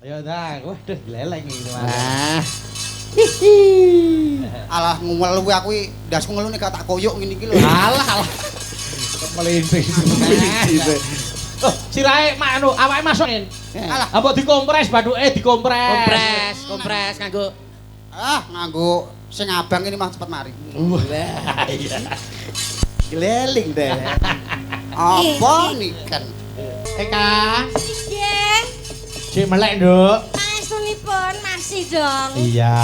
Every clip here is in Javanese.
Ayo dah, waduh gleleng iki Mas. Ah. Hihi. Alah ngelu aku iki ndasku ngelu nek tak koyok ngene iki lho. Alah alah. Melinting. Oh, sirahe mak anu awake masuk. Alah. Apa dikompres bathuke dikompres. Kompres, kompres nganggo. Ah, nganggo sing abang ini mah cepet mari. Wah, iya. Gleling deh. Apa niken? Eka, Nggih. sik melek, Nduk. Pangestunipun masih dong. Iya,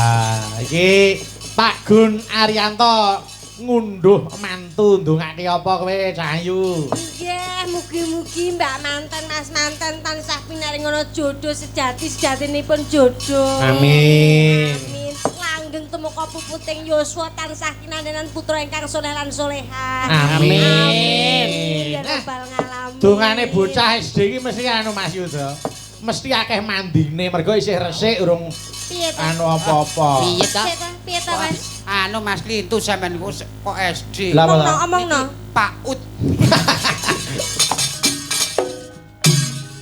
iki Pak Gun Arianto ngunduh mantu ndongake apa kowe Cahayu? Nggih, mugi-mugi Mbak Manten Mas Manten tansah pinaringono jodoh sejati sejatinipun jodoh. Amin. Amin. Langgeng tumeka puputing yuswa tansah kinandenan putra ingkang soleh lan solehah. Amin. Amin. Ya rabbal ngalamin. Dongane bocah SD iki mesti anu Mas Yuda. Mesti akeh mandine mergo isih resik urung piye ta? anu apa-apa. Piye ta? Piye ta? Piye ta, Mas? Anu Mas Lintu sampean niku kok SD. Lah, Omongno, omongno. Pak Ut.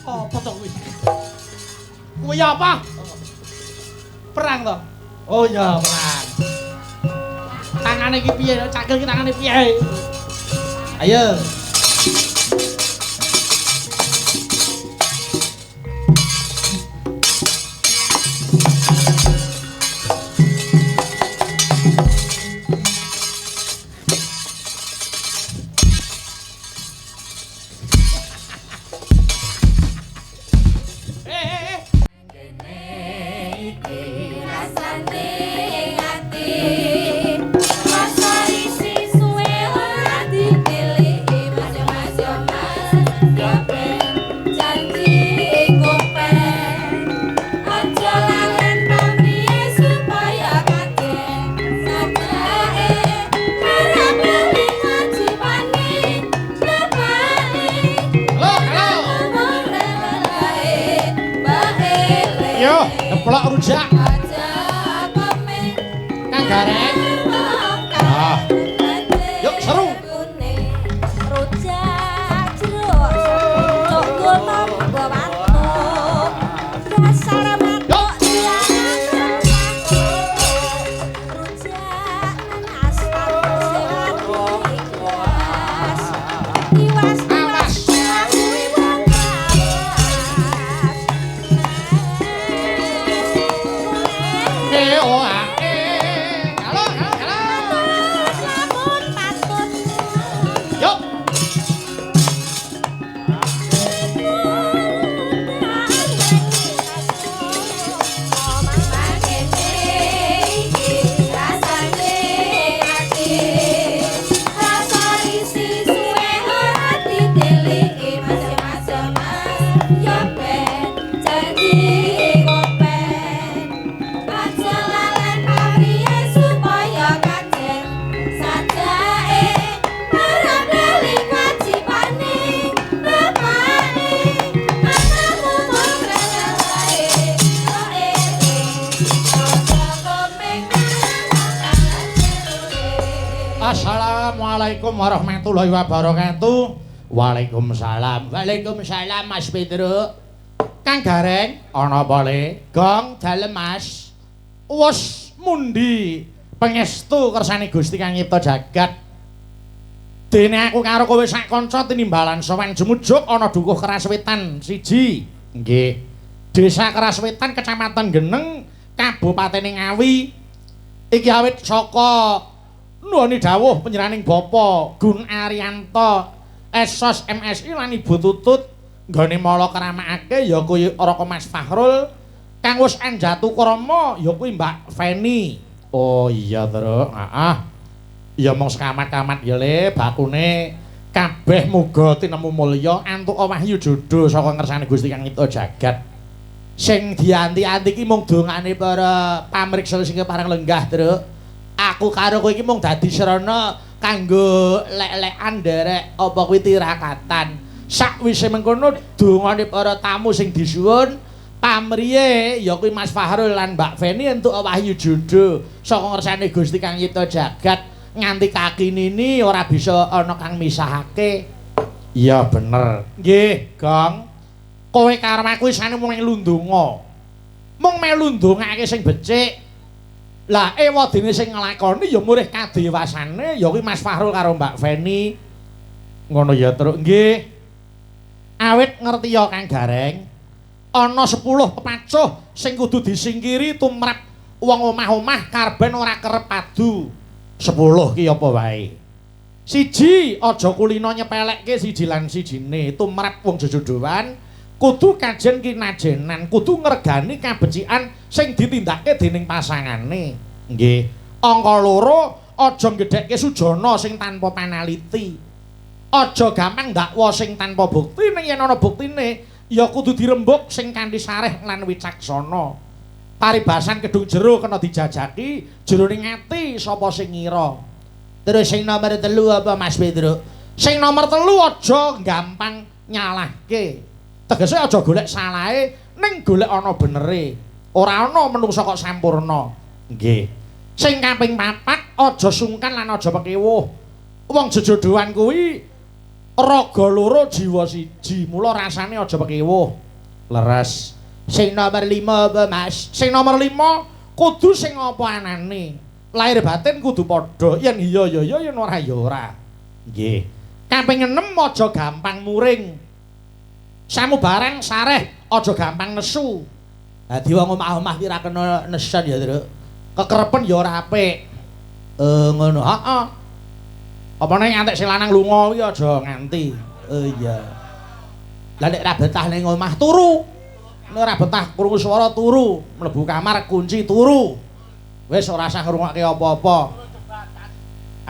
Apa to kuwi? Kuwi apa? Perang to? Oh iya, perang. Tangane iki piye? Cakil iki tangane piye? Ayo. Eh, eh, eh. Rasane ati rasa isi suwe ora dipilih mas yo mas yo mas yo ben janji kopen aja lalen pamriye supaya kajen sajake ora bali wajibane bapane Halo, halo. Yo, deplok rujak. Kang Gareng. Ah. Yuk, seru. Rujak jeruk, cok tombo watuk. Dasar matuk rujak nanas iwas. Iwas iwas kuwi wong lawas. E o a e. Halo, halo, halo. Lamun patut. Yuk. Sajake ora bali wajibane bapane anakmu mung rewel wae Assalamualaikum warahmatullahi wabarakatuh. Waalaikumsalam. Waalaikumsalam Mas Pedro. Kang Gareng, ana apa le? Gong dalem Mas. Wus mundi pangestu kersane Gusti Kang nyipta jagat. Dene aku karo kowe sak kanca tinimbalan sowan jumujuk ana dukuh Keraswetan siji. Nggih. Desa Keraswetan, Kecamatan Geneng, Kabupatene Ngawi. Iki awit saka nuwuni dawuh panjenenganing Bapa Gun Arianto Esos MSI lan Ibu Tutut nggone mala keramakake ya kuwi Raka Mas Fahrul kang wis anjatu krama ya kuwi Mbak Feni. Oh iya, Truk. Heeh. Ya mung sekamat-kamat ya le bakune kabeh muga tinemu mulya antuk wahyu jodoh saka ngersane Gusti Kang nyipta jagat. Sing dianti-anti iki mung dongane para pamriksa sing parang lenggah, Truk. Aku karo kowe iki mung dadi srana kanggo lek-lekan nderek apa kuwi tirakatan. Sakwise mengkono dongane para tamu sing disuwun pamriye ya kuwi Mas Fahrul lan Mbak Feni entuk wahyu jodoh saka ngersane Gusti Kang nyipta jagat nganti kaki nini ora bisa ana kang misahake. Iya bener. Nggih, Gong. Kowe karo aku isane mung ing lundunga. Mung melu ndongake sing becik. Lah ewadene sing nglakoni ya murih kadewasane ya kuwi Mas Fahrul karo Mbak Feni. Ngono ya, Truk. Nggih. Awit ngerti ya Kang Gareng, ana 10 pepacuh sing kudu disingkiri tumrap wong omah-omah karben ora kerep padu. 10 ki apa wae? Siji, aja kulina nyepelekke siji lan sijine tumrap wong jejodhoan, kudu kajen kinajenan, kudu ngregani kabecikan sing ditindakake dening pasangane. Nggih. Angka 2, aja nggedhekke sujana sing tanpa panaliti. Aja gampang ndakwa sing tanpa bukti, ning yen ana buktine ya kudu dirembug sing kanthi sareh lan wicaksana. Paribasan kedung jero kena dijajaki jroning ati sapa sing ngira. Terus sing nomor 3 apa Mas Pedro? Sing nomor 3 aja gampang nyalahke. Tegese aja golek salahe ning golek ana benere. Ora ana menungsa kok sampurna. Nggih. Sing kaping 4 aja sungkan lan aja pekewuh. Wong jejodhoan kuwi raga loro jiwa siji, mula rasane aja pekewuh. Leres. Sing nomor 5 apa Mas? Sing nomor 5 kudu sing apa anane. Lahir batin kudu padha. Yen iya ya iya, yen ora ya ora. Nggih. Kaping 6 aja gampang muring. Samubarang sareh aja gampang nesu. Dadi wong omah-omah ki ra kena nesen ya, Truk. Kekerepen ya ora apik. Ngono. Heeh. Apa nek ngantek sing lanang lunga kuwi aja nganti. Oh iya. Lah nek ra betah ning omah turu. Nek ora betah krungu swara turu, mlebu kamar kunci turu. Wis ora usah ngrungokke apa-apa.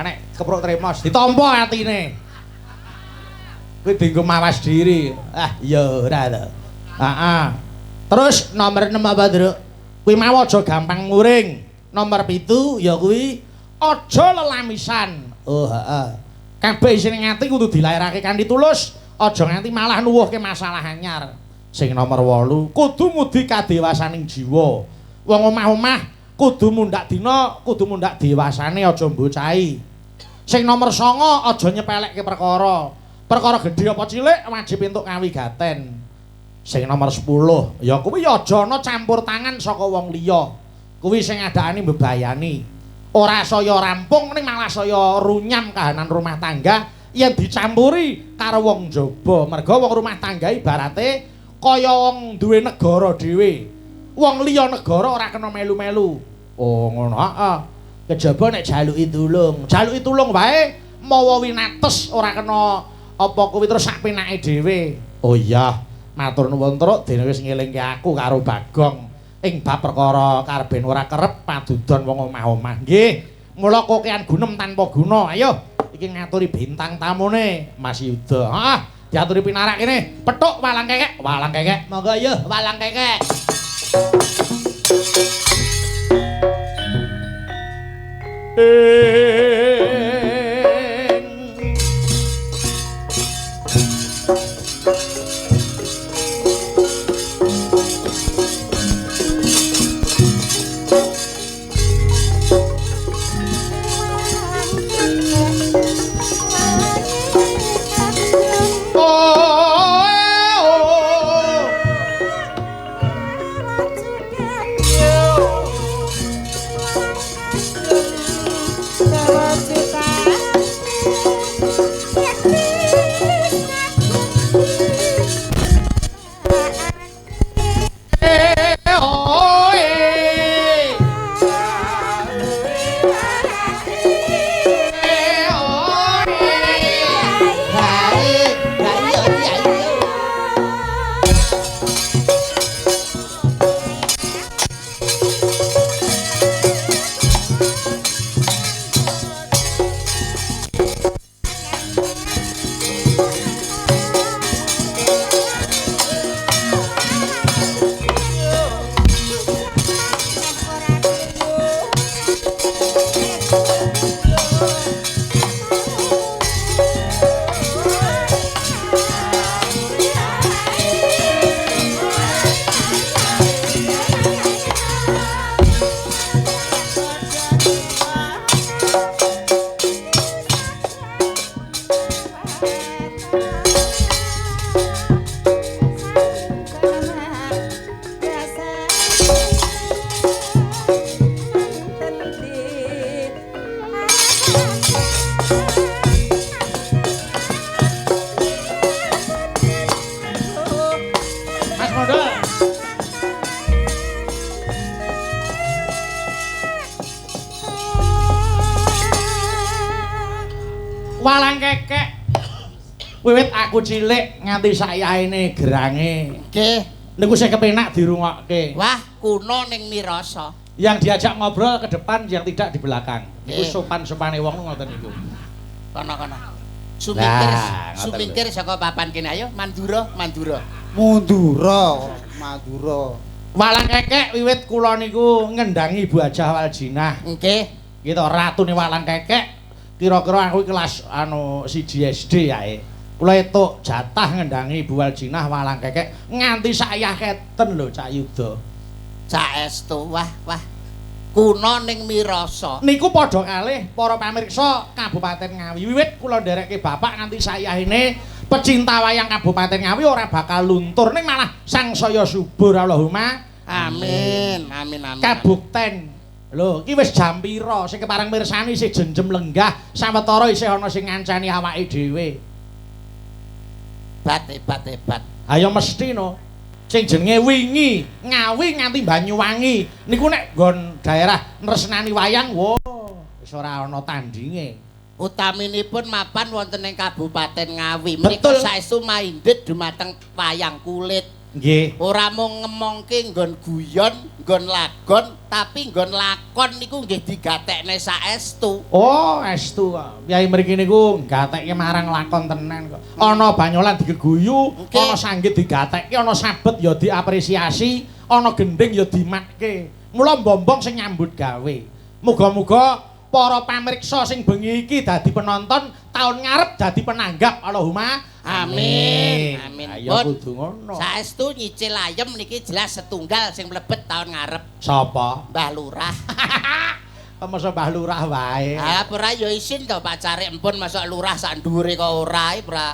Nek kepruk tremos ditampa atine. Kuwi dienggo mawas diri. Ah iya ora to. Heeh. Terus nomor 6 apa, Truk? Kuwi mau aja gampang muring. Nomor 7 ya kuwi aja lelamisan. Oh heeh. Kabeh isine ati kudu dilairake kanthi tulus, aja nganti malah nuwuhke masalah anyar. Sing nomor 8 kudu ngudi kadewasaning jiwa. Wong omah-omah kudu mundhak dina, kudu mundhak dewasane, aja mbocahi. Sing nomor 9 aja nyepelekke perkara. Perkara gedhe apa cilik wajib entuk kawigaten. Sing nomor 10 ya kuwi aja ana campur tangan saka wong liya. Kuwi sing adakane mbebayani. Ora saya rampung ning malah saya runyam kahanan rumah tangga yen dicampuri karo wong jaba. Merga wong rumah tangga ibarate kaya wong duwe negara dhewe. Wong liya negara ora kena melu-melu. Oh ngono, heeh. Kejaba nek jaluki tulung, jaluki tulung wae mawa winates ora kena apa kuwi terus sak penake dhewe. Oh iya, matur nuwun Truk, dene wis ngelingke aku karo Bagong ing bab perkara karben ora kerep padudon wong omah-omah. Nggih, mula kokean gunem tanpa guna. Ayo, iki ngaturi bintang tamune Mas Yuda. Heeh, diaturi pinarak kene. Petuk walang kekek, walang kekek. Monggo yo walang kekek. Walang kekek. Wiwit aku cilik nganti sayaene gerange. Nggih. Niku sing kepenak dirungokke. Wah, kuno ning mirasa. Yang diajak ngobrol ke depan, yang tidak di belakang. Niku Nggih. sopan-sopane wong ngoten niku. Kono-kono. Sumingkir, Lah, ngoten sumingkir saka papan kene ayo Mandura, Mandura. Mundura, Madura. Walang kekek wiwit kula niku ngendangi Ibu Hajah Waljinah. Nggih. Gitu ratune walang kekek kira-kira aku kelas anu 1 SD yae. Kula etuk jatah ngendangi Ibu Waljinah walang kekek nganti sayah keten lho Cak Yuda. Saestu, wah, wah. Kuno ning mirasa. Niku padha kalih para pamirsa Kabupaten Ngawi. Wiwit kula nderekke bapak nganti sayahine pecinta wayang Kabupaten Ngawi ora bakal luntur ning malah sangsaya subur Allahumma Amin, amin, amin. Kabukten. Lho, iki wis jam pira sing kepareng mirsani isih jenjem lenggah sawetara isih ana sing ngancani awake dhewe. Hebat, hebat, hebat. Ayo mesti no. Sing jenenge wingi Ngawi nganti Banyuwangi niku nek nggon daerah nresnani wayang, wo wis ora ana tandinge. Utaminipun mapan wonten ing Kabupaten Ngawi. Menika Betul. saestu maindhit dumateng wayang kulit. Nggih. Ora mung ngemongke nggon guyon, nggon lagon, tapi nggon lakon niku nggih digatekne saestu. Oh, estu kok. Kyai mriki niku gatekke marang lakon tenan kok. Ana banyolan digeguyu, ana sanggit digatekke, ana sabet ya diapresiasi, ana gendhing ya dimatke. Mula mbombong sing nyambut gawe. Muga-muga para pamirsa sing bengi iki dadi penonton, taun ngarep dadi penanggap. Allahumma Amin. Amin. Ayo Pun. kudu ngono. Saestu nyicil ayem niki jelas setunggal sing mlebet taun ngarep. Sapa? Mbah Lurah. Masa Mbah Lurah wae. Ah, ora ya isin to pacare empun masuk lurah sak dhuwure kok ora ora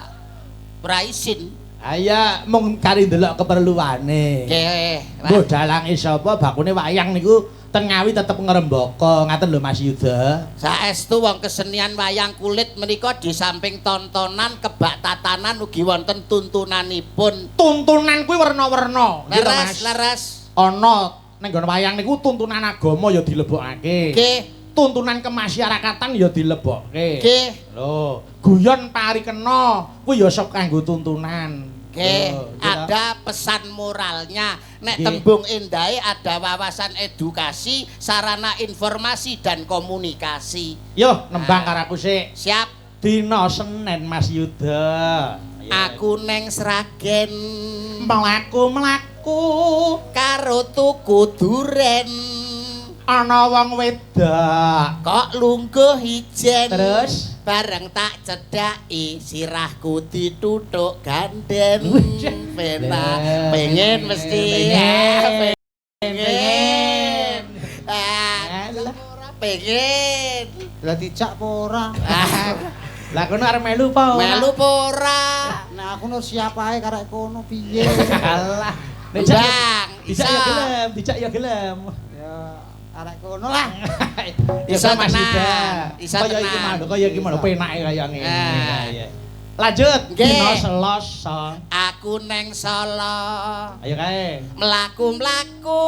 ora isin. Aya mung kari ndelok keperluane. Nggih. Mbok dalange sapa bakune wayang niku teng Ngawi tetep ngrembaka ngaten lho Mas Yuda. Saestu wong kesenian wayang kulit menika di samping tontonan kebak tatanan ugi wonten tuntunanipun. Tuntunan kuwi werna-werna. Nggih to, Leres, Mas. leres. Ana ning nggon wayang niku tuntunan agama ya dilebokake. Nggih, Tuntunan kemasyarakatan ya dilebokke. nggih. Lho, guyon parikena kuwi ya sok kanggo tuntunan. Nggih, Lho, nggih to? ada pesan moralnya. Nek Nggih. tembung endahe ada wawasan edukasi, sarana informasi dan komunikasi. Yo nembang karo aku sik. Siap, Dina Senin Mas Yuda. aku neng Sragen mlaku-mlaku karo tuku duren. ana wong wedok. Kok lungguh ijen. Terus bareng tak cedhaki sirahku dituthuk ganden. Pena pengen mesti. Pengen. Pengen. Ah, Alah. ora pengen. Lah dijak apa ora? Ah, Lah kono arep melu apa ora? melu apa ora? Nek aku nur siap ae karek kono piye? Alah. Nek dijak Bang, dijak ya gelem, dijak ya gelem. Ya arek kono lah. Ya Iso Mas tenan, Yuda. iso Kaya iki tenan. mau, kaya iki mau penake kaya ngene. Ah. Iya. Lanjut, Nggih. dina Selasa. Aku neng Solo Ayo kae. mlaku-mlaku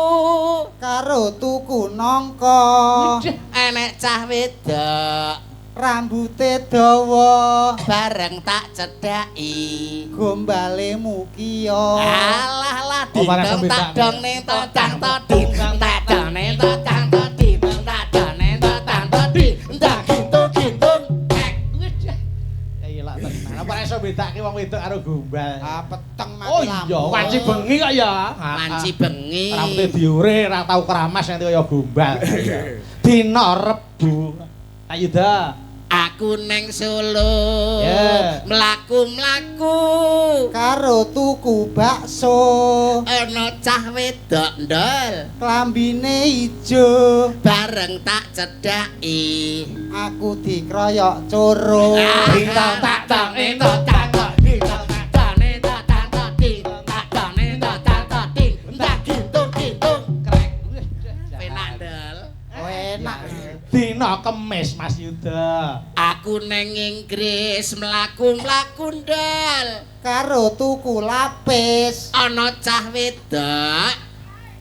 Karo tuku nangka, enek cah wedok rambute dawa, bareng tak cedhaki. gombale mukiya. Alah lah Oh, barang ding tak sembitane. dong ning totang todi tak dong ning totang todi tak dong ning totang todi ndak gitu gitu. Ya iya lah tenan. Apa ora iso bedake wong wedok karo gombal? Ah peteng mati Oh iya, wanci bengi kok ya. Wanci bengi. Rambute diure ora tau keramas nanti kaya gombal. Dina Rebo. Ayo Yuda. Aku neng Solo Yeah. mlaku-mlaku Karo tuku bakso, ana cah wedok ndol klambine ijo, bareng tak cedhaki. aku dikroyok coro. Ding tak dong ning totang todi tak dong ning totang todi tak dong ning totang todi ndak gitu gitu. Krek. Penak ndol. Oh, enak. Dina Kemis Mas Yuda. Aku neng Inggris mlaku-mlaku ndol Karo tuku lapis, ana cah wedok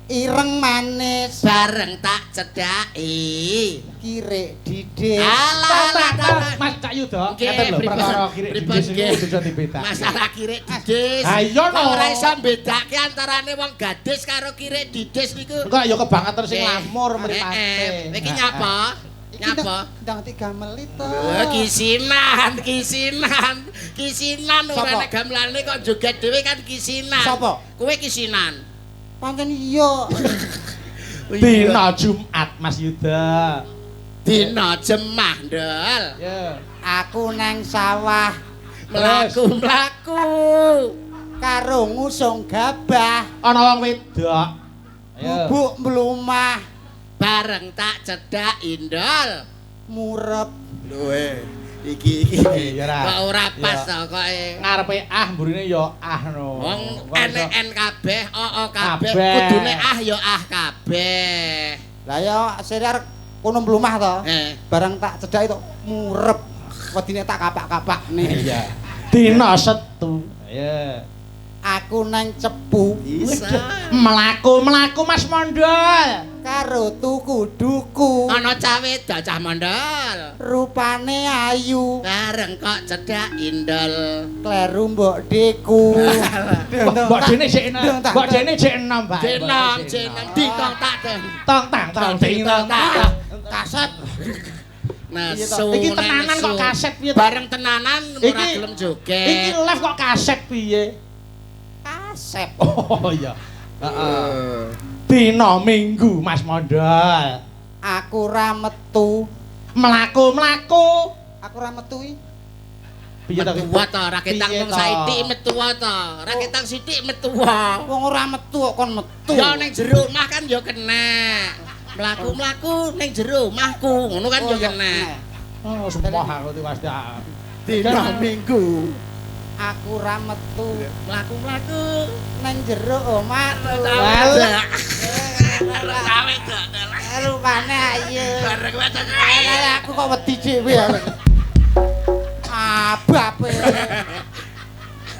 Ireng manis Bareng tak cedhaki. Kirik didis. Alah alah alah. Mas Cak Yuda, Nggih, ngeten lho pripun? perkara kirik Pripun, didis iku nggih? kudu iso dibedakake. Masalah kirik didis. Ha iya no. Kok ora iso mbedake antarane wong gadis karo kirik didis niku. Engko ya kebangetan sing Nggih. lamur mripate. Iki nyapa? Nyapa? Ndang tiga menit to. Oh, kisinan, kisinan, kisinan ora Sapa? nek gamelane kok joget dhewe kan kisinan. Sapa? Kowe kisinan. Pancen iya. Dina Jumat Mas Yuda. Dina Jemah, Ndol. Ya. Aku nang sawah Mlaku-mlaku. karo ngusung gabah, Ana wong wedok. Ayo. bubuk mlumah, Bareng tak cedhak, Ndol. Murep. Lho iki iki. Iya ra. Kok ora pas Iya. to koke. Ngarepe ah mburine ya ah no. Wong Kok iso- N kabeh, O O kabeh, Kabeh. kudune ah ya ah kabeh. Lah ya sire arek kono mlumah to. Eh. Bareng tak cedhak itu murep. Wedine tak kapak-kapak nih. Iya. Dina Setu. Iya. Aku nang Cepu Bisa. Mlaku-mlaku Mas Mondol. Karo tuku duku. Ana cah wedok cah mondol. Rupane ayu, Bareng kok cedhak indol. Kleru mbok deku. Mbok dene jek enom. Mbok dene jek enom, Pak. Jenom, jenom ditong tak dong. Tong tang tong ding tong tang. Kaset. Nesu. Iki tenanan nesu. Kok kaset piye to? Bareng tenanan ora Iki- gelem joget. Iki live kok kaset piye? Kasep. Oh iya. Heeh. Dina Minggu Mas Mondol. Aku ra metu. Mlaku-mlaku. Aku ra metu iki. Piye to? Metuwa to, ra ketang Piye mung to? saithik metuwa to. Ra ketang sithik metuwa. Wong ora metu kok kon metu. Ya ning jero omah kan ya kena. Mlaku-mlaku ning jero omahku, ngono kan Oh, ya ya kena. Oh, sempoh aku tiwas dak. Dina Minggu. Aku ra metu Mlaku-mlaku. nang jero omahku. Walah. Cawe wedok. Rupane ayu. Bareng wedok. Alah, aku kok wedi dhewe aku. Abape.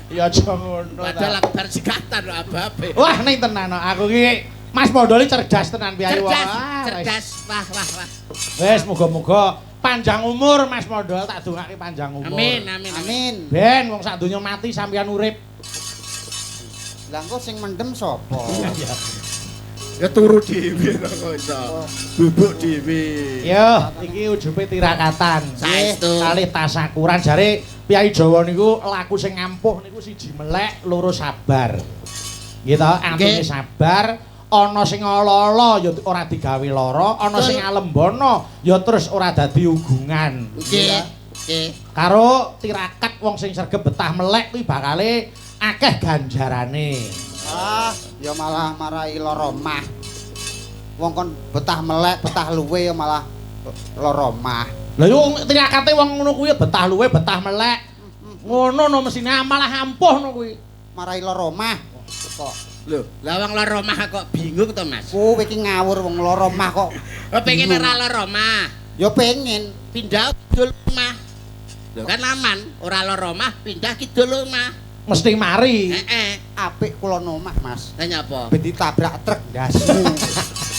Ya aja ngono. ta. Padahal aku bar sikatan lho ababe. Wah, ning tenan no. Aku iki Mas Mondol iki cerdas tenan piye wong. Cerdas, Ah, cerdas. Wah, wah, wah. Wis muga-muga panjang umur Mas Mondol, tak dongake panjang umur. Amin, amin. Amin. Ben wong sak donya mati sampeyan urip. Lah engko sing mendem sapa? Ya turu dhewe to kok iso. Bubuk dhewe. Yo, iki ujube tirakatan. Saestu. Kalih tasakuran jare piyai Jawa niku laku sing ampuh niku siji melek, loro sabar. Nggih to, antune Nggih. sabar, ana sing ala-ala ya ora digawe lara, ana sing alembono ya terus ora dadi ugungan. Nggih. Nggih. Karo tirakat wong sing sregep betah melek kuwi bakale akeh ganjarane. Ah, ya malah marai lara mah. Wong kon betah melek, betah luwe ya malah lara mah. Lah yo tirakate wong ngono kuwi betah luwe, betah melek. Ngono no mesine malah ampuh no kuwi. Marai lara mah. Kok Lho, lah wong lara omah kok bingung to, Mas? kowe iki ngawur wong lara mah kok. Oh, pengen ora lara omah. Ya pengen. Pindah kidul omah. Lho kan aman, ora lara omah, pindah kidul omah. Mesti mari. Heeh. Apik kula omah, Mas. Lah nyapa? Ben ditabrak truk ndasmu.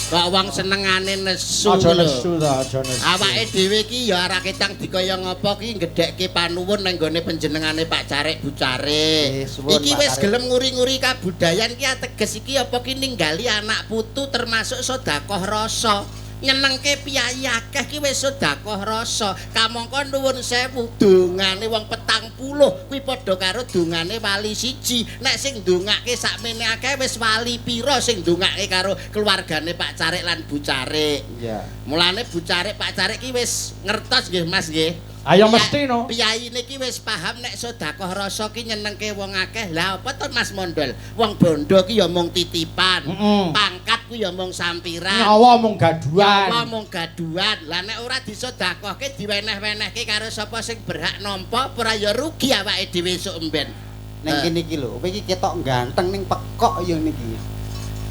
Kok wong senengane nesu Aja lho. nesu to, aja nesu. Awake dhewe iki ya ora ketang dikaya ngapa ki ngedhekke panuwun nang nggone panjenengane Pak Carik Bu Carik. Nggih, suwun, Iki Pak wis Carik. gelem nguri-nguri kabudayan ki ateges iki apa ki ninggali anak putu termasuk sedekah rasa. Nyenengke piyayi akeh ki wis sedekah rasa. Kamangka nuwun sewu dongane wong 40 kuwi padha karo dongane wali siji. Nek sing ndongake sakmene akeh wis wali pira sing ndongake karo keluargane Pak Carik lan Bu Carik. Iya. Mulane Bu Carik Pak Carik ki wis ngertos nggih Mas nggih. Ayo mesti no. Piyayine ki wis paham nek sedekah rasa ki nyenengke wong akeh. Lah apa to Mas Mondol? Wong bondo ki ya mung titipan. Pangkat ku ya mung sampiran. Nyawa mung gaduhan. Nyawa mung gaduhan. Lah nek ora disedekahke diweneh-wenehke karo sapa sing berhak nampa ora ya rugi awake dhewe esuk emben. Ning kene iki lho, kowe iki ketok ganteng ning pekok ya niki.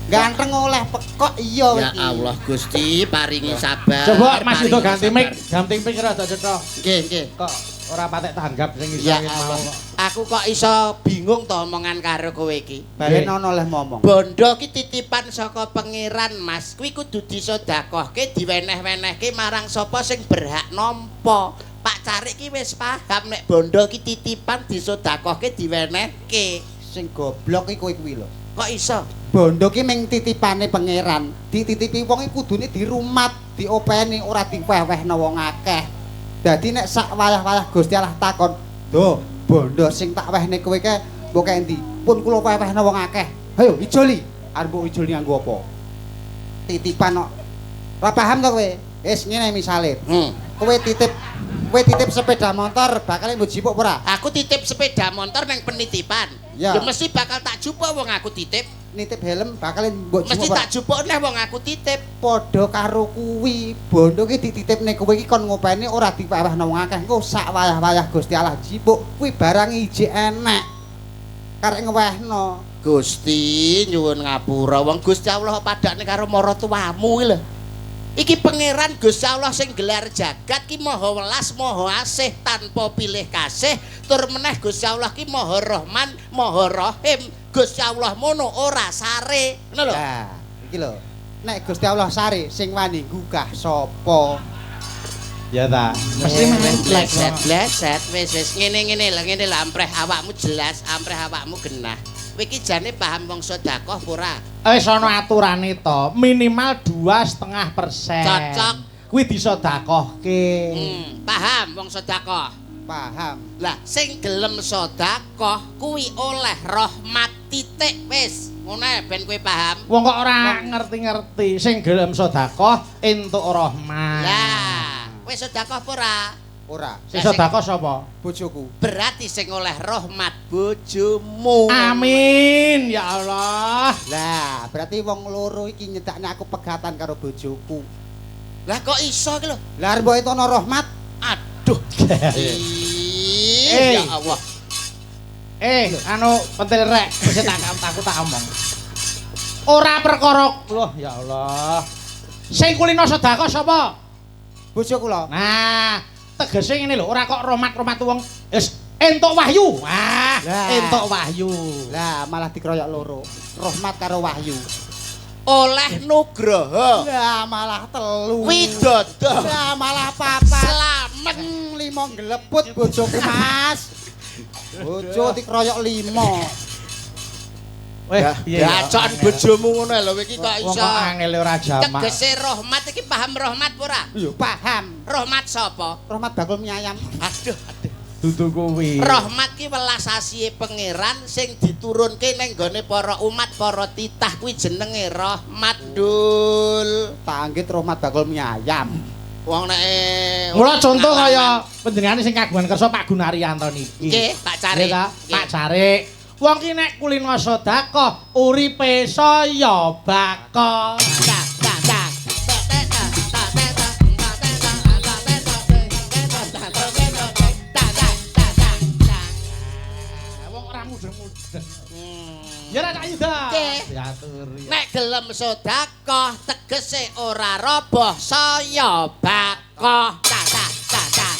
Ganteng oleh pekok iya Ya iki. Allah Gusti paringi sabar. Coba Mas Yudo paringi ganti sabar. mic, ganti mic rada cetha. Nggih, nggih. Kok ora patek tanggap sing iso Ya mau. Allah. Aku kok iso bingung to omongan karo kowe iki. Balen ana oleh momong. Bondo ki titipan saka pangeran, Mas. Kuwi kudu disedekahke, diweneh-wenehke marang sapa sing berhak nampa. Pak Carik ki wis paham nek bondo ki titipan disedekahke, diwenehke. Sing goblok iki kowe kuwi lho. Kok iso? Bondo ki ming titipane pangeran. Dititipi wong iki kudune dirumat, diopeni, ora diweh-wehno wong akeh. Dadi nek sak wayah-wayah Gusti Allah takon, "Do, bondo sing tak wehne kowe ke mbok kek endi?" Pun kula weh-wehno wong akeh. Hayo ijoli. Arep mbok ijoli nganggo apa? Titipan kok. Ora paham to kowe? Wis ngene misale. Kowe titip sepeda motor bakal mbok jipuk ora? Aku titip sepeda motor nang penitipan. Ya. Ya mesti bakal tak jupuk wong aku titip. Nitip helm bakal mbok jupuk. Mesti tak jupuk neh wong aku titip. Padha karo kuwi, bondo ki dititipne kowe iki kon ngopeni ora diwehno wong akeh. Engko sak wayah-wayah Gusti Allah jipuk, kuwi barang ijik enek. Karek ngewehno. Gusti nyuwun ngapura, wong Gusti Allah padakne karo maratuwamu iki lho. Iki pangeran Gusti Allah sing gelar jagat ki maha welas, maha asih tanpa pilih kasih, tur meneh Gusti Allah ki maha Rahman, maha Rahim. Gusti Allah mono ora sare. Ngono lho. Lah, iki lho. Nek Gusti Allah sare, sing wani nggugah sapa? Ya ta. Mesti bleset, bleset wis wis ngene-ngene lho, ngene lho ampreh awakmu jelas, ampreh awakmu genah. Kowe iki jane paham wong sedekah apa ora? Wis ana aturane to, minimal 2,5%. Cocok. Kuwi disedekahke. Paham wong sedekah. Paham. Lah sing gelem sedekah kuwi oleh rahmat titik wis. Ngono ae ben kowe paham. Wong kok ora ngerti-ngerti sing gelem sedekah entuk rahmat. Lah, kowe sedekah apa ora? Ora. Sing sedekah sapa? Bojoku. Berarti sing oleh rahmat bojomu. Amin ya Allah. Lah, berarti wong loro iki nyedakne aku pegatan karo bojoku. Lah kok iso iki lho? Lah arep mbok etono rahmat. Aduh. Ya Allah. Anu pentil rek, wis tak aku tak omong. Ora perkara. Loh ya Allah. Sing kulino sedekah sapa? Bojo kula. Nah, tegese ngene lho, ora kok rahmat-rahmat wong wis entuk wahyu. Ah, entuk wahyu. Lah malah dikeroyok loro. Rahmat karo wahyu. Oleh nugroho. Lah malah telu. Widodo. Lah malah papat. Slamet limo ngleput bojoku, Mas. Bojo dikeroyok limo. Weh, piye ya? Gacok bojomu ngono lho iki kok iso. Wong kok angel ora jamak. Tegese rahmat iki paham rahmat apa ora? Iya, paham. Rahmat sapa? Rahmat bakul mie ayam. Aduh, aduh. Dudu kuwi. Rahmat ki welas asihe pangeran sing diturunke ning gone para umat, para titah kuwi jenenge rahmat, Dul. Tak anggit rahmat bakul mie ayam. Wong nek mula contoh kaya panjenengane sing kagungan kersa Pak Gunaryanto niki. Nggih, Pak Carik. Pak Carik. Wong ki nek kulino sedekah uripe saya bako. Wong ora mudeng-mudeng. Ya ora Cak Yuda. Diaturi. Nek gelem sedekah tegese ora roboh saya bako. Ta ta ta ta.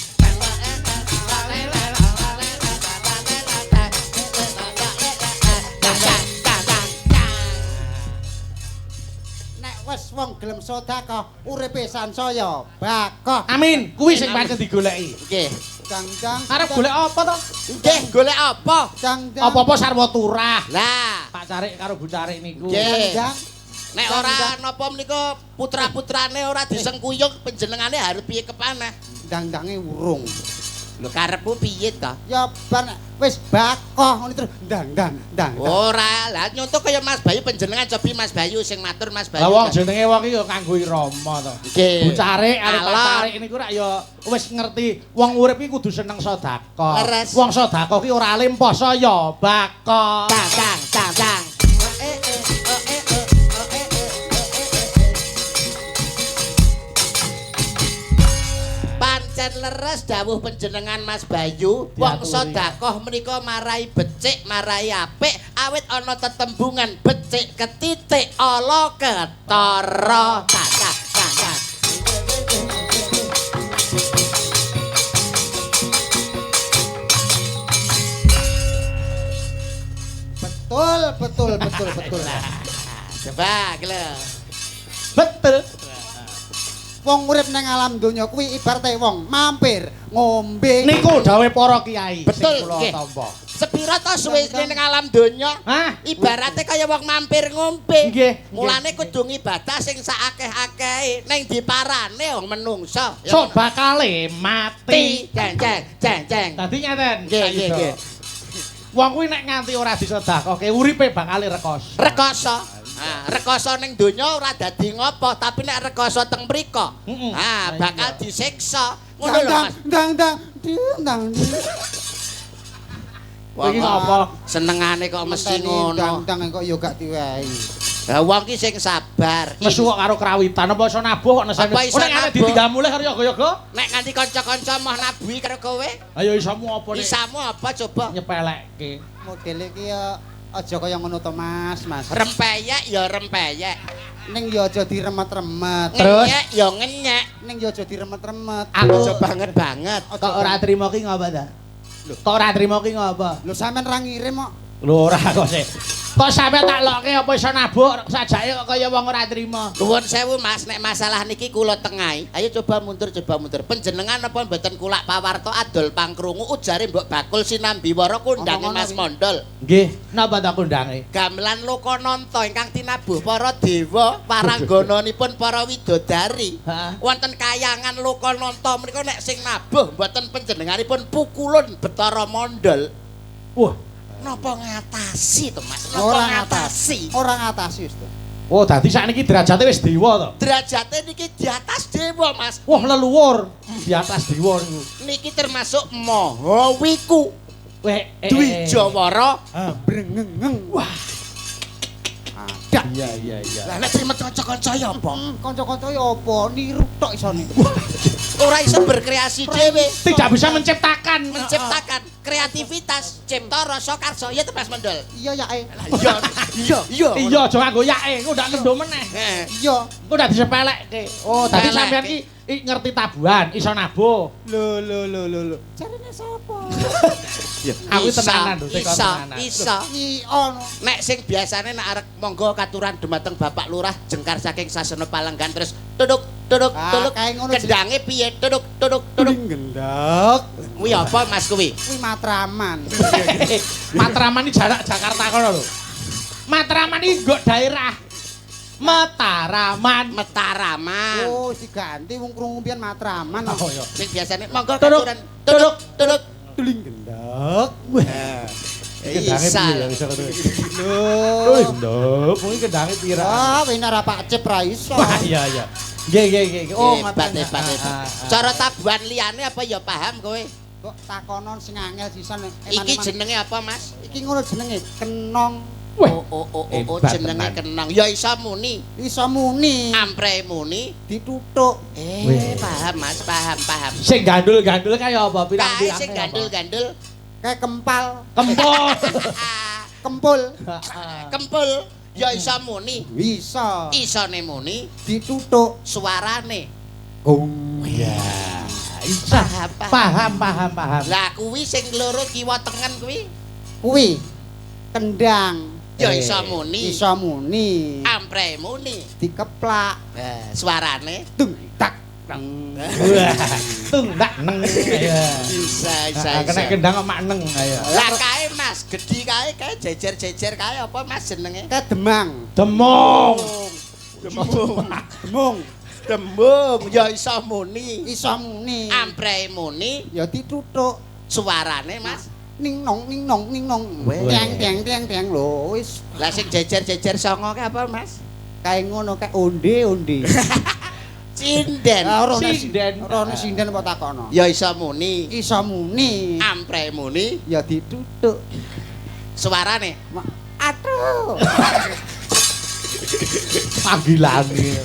Wes wong gelem sedekah uripe sansaya bakoh. Amin. Kuwi sing pancen digoleki. Nggih. Cang-cang. Arep golek apa to? Nggih, golek apa? Cang-cang. Apa-apa sarwa turah. Lah, Pak Carik karo Bu Carik niku. Nggih. Nek ora napa menika putra-putrane ora disengkuyung panjenengane harus piye kepanah? Dang-dange urung. Lho karepmu piye to? Ya ban wis bakoh ngono terus ndang-ndang ndang. Ora, lah nyontoh kaya Mas Bayu panjenengan cobi Mas Bayu sing matur Mas Bayu. Lah wong jenenge wong iki ya kanggo irama to. Nggih. Bu Carik arep Pak Carik niku rak ya wis ngerti wong urip iki kudu seneng sedekah. Wong sedekah ki ora lempoh saya bakoh. Tang tang tang tang. Pancen leres dawuh panjenengan Mas Bayu, wong sedekah menika marai becik, marai apik, awit ana tetembungan becik ketitik ala ketara. Ta ta ta ta. Betul, betul, betul, betul. Coba iki lho. Betul. Wong urip nang alam donya kuwi ibarate wong mampir ngombe. Niku dawuhe para kiai. Betul, sing kula nggih. tampa. Sepira to suwe ning alam donya? Hah? Ibarate kaya wong mampir ngombe. Nggih. Mulane kudu ngibadah sing saakeh-akehe ning diparane wong menungso. Sok bakale mati. Ti, jeng jeng jeng jeng. Dadi ngaten. Nggih, nggih, nggih. Wong kuwi nek nganti ora disedekahke uripe bakale rekoso. Rekoso. Ah, rekoso ning donya ora dadi ngopo, tapi nek rekoso teng mriko, ah bakal disiksa. Ngono lho, Mas. Ndang ndang ndang. Iki ngopo? Senengane kok mesti ngono. Ndang kok ya gak diwehi. Lah wong ki sing sabar. Nesu kok karo krawitan apa iso nabuh kok nesane. Apa iso Nek nganti nabuh? ditinggal mulih karo yoga-yoga. Nek nganti kanca-kanca moh nabuhi karo kowe, Ayo isomu apa nek isamu apa coba? nyepelekke. Modele iki ya aja kaya ngono to, Mas, Mas. Rempeyek ya rempeyek. Ning ya aja diremet-remet. Terus? Ngenyek ya ngenyek. Ning ya aja diremet-remet. Aku Aja banget banget. kok ora trimo ki ngopo ta? Kok ora trimo ki ngopo? Lho sampean ra ngirim kok. Lho ora kok sik. Kok sampe tak lokke apa iso nabuk sajake kok kaya wong ora trimo. Nuwun sewu Mas, nek masalah niki kula tengahi. Ayo coba mundur, coba mundur. Panjenengan apa mboten kulak pawarta adol pangkrungu ujare mbok bakul sinambi wara kondange Mas Mondol. Nggih, napa ta kondange? Gamelan Lokananta ingkang tinabuh para dewa, waranggananipun para widodari. Wonten kayangan Lokananta menika nek sing nabuh mboten panjenenganipun pukulun Betara Mondol. Wah, Napa ngatasi to Mas? Napa Ora ngatasi? Ora ngatasi wis to. oh dadi sakniki derajate wis dewa to. Derajate niki di atas dewa Mas. Wah, leluhur di atas dewa niku. Niki termasuk Maha Wiku. Weh, Dwijawara. Brengengeng. Wah. Ada. Iya, iya, iya. Lah nek trimo kanca-kanca ya apa? Kanca-kanca ya apa niru tok isone. Ora iso berkreasi dhewe. Tidak bisa menciptakan. Menciptakan kreativitas, cipta rasa karsa. Ya to Mas Mendol. Iya ya e. Iya, iya, iya. Iya, aja nganggo yake, engko ndak kendo meneh. Iya. Engko ndak disepelekke. Oh, dadi sampean ki ngerti tabuhan, iso nabuh. Lho lho lho lho lho. Jarine sapa? Aku tenanan lho, teko Iso, tenanan. iso. I ono. Nek sing biasane nek arek monggo katuran dumateng Bapak Lurah jengkar saking sasana palenggan terus tuduk tuduk tuduk kendange piye tuduk tuduk tuduk gendhak. Kuwi apa Mas kuwi? Kuwi Matraman. Matraman iki jarak Jakarta kono lho. Matraman iki nggo daerah Mataraman. Mataraman. Oh, diganti wong krungu pian Matraman. Oh iya. Sing biasane monggo katuran tuduk tuduk tuling gendhak. Wah. Kendange piye ya iso ngono. Lho. Nduk, kuwi kendange pira? Ah, wena ra Pak Cep ra iso. Wah, iya iya. Nggih nggih nggih. Oh, hebat hebat hebat. Cara tabuhan liyane apa ya paham kowe? Kok takonon sing angel sisan. Iki jenenge apa, Mas? Iki ngono jenenge kenong. Oh oh oh oh jenenge kenong. Ya iso muni. Iso muni. Ampre muni ditutuk. Paham Mas, paham paham. Sing gandul-gandul kaya apa pirang-pirang? Sing gandul-gandul kayak kempal. Kempul. Kempul. Kempul. Ya iso muni. Bisa. Isone muni ditutuk suarane. Gong. Ya. Isa. Paham paham paham. Lah kuwi sing loro kiwa tengen kuwi. Kuwi kendang. Ya iso muni. Iso muni. Ampre muni. Dikeplak. Suarane tung tak neng. Tung tak neng. Bisa isa isa. Kena kendang kok mak neng ayo. Lah kae Mas, gedhi kae kae jejer-jejer kae apa Mas jenenge? Kae demang. Demung. Demung. Demung. Demung ya iso muni. Iso muni. Ampre muni ya ditutuk. Suarane Mas ning nong ning nong ning nong. Tiang tiang tiang tiang lho wis. Lah sing jejer-jejer songo kae apa Mas? Kae ngono kae onde-onde. Sinden. Sinden. Ora ono sinden apa takono. Ya iso muni. Iso muni. Ampre muni ya ditutuk. Suarane aduh. Panggilane.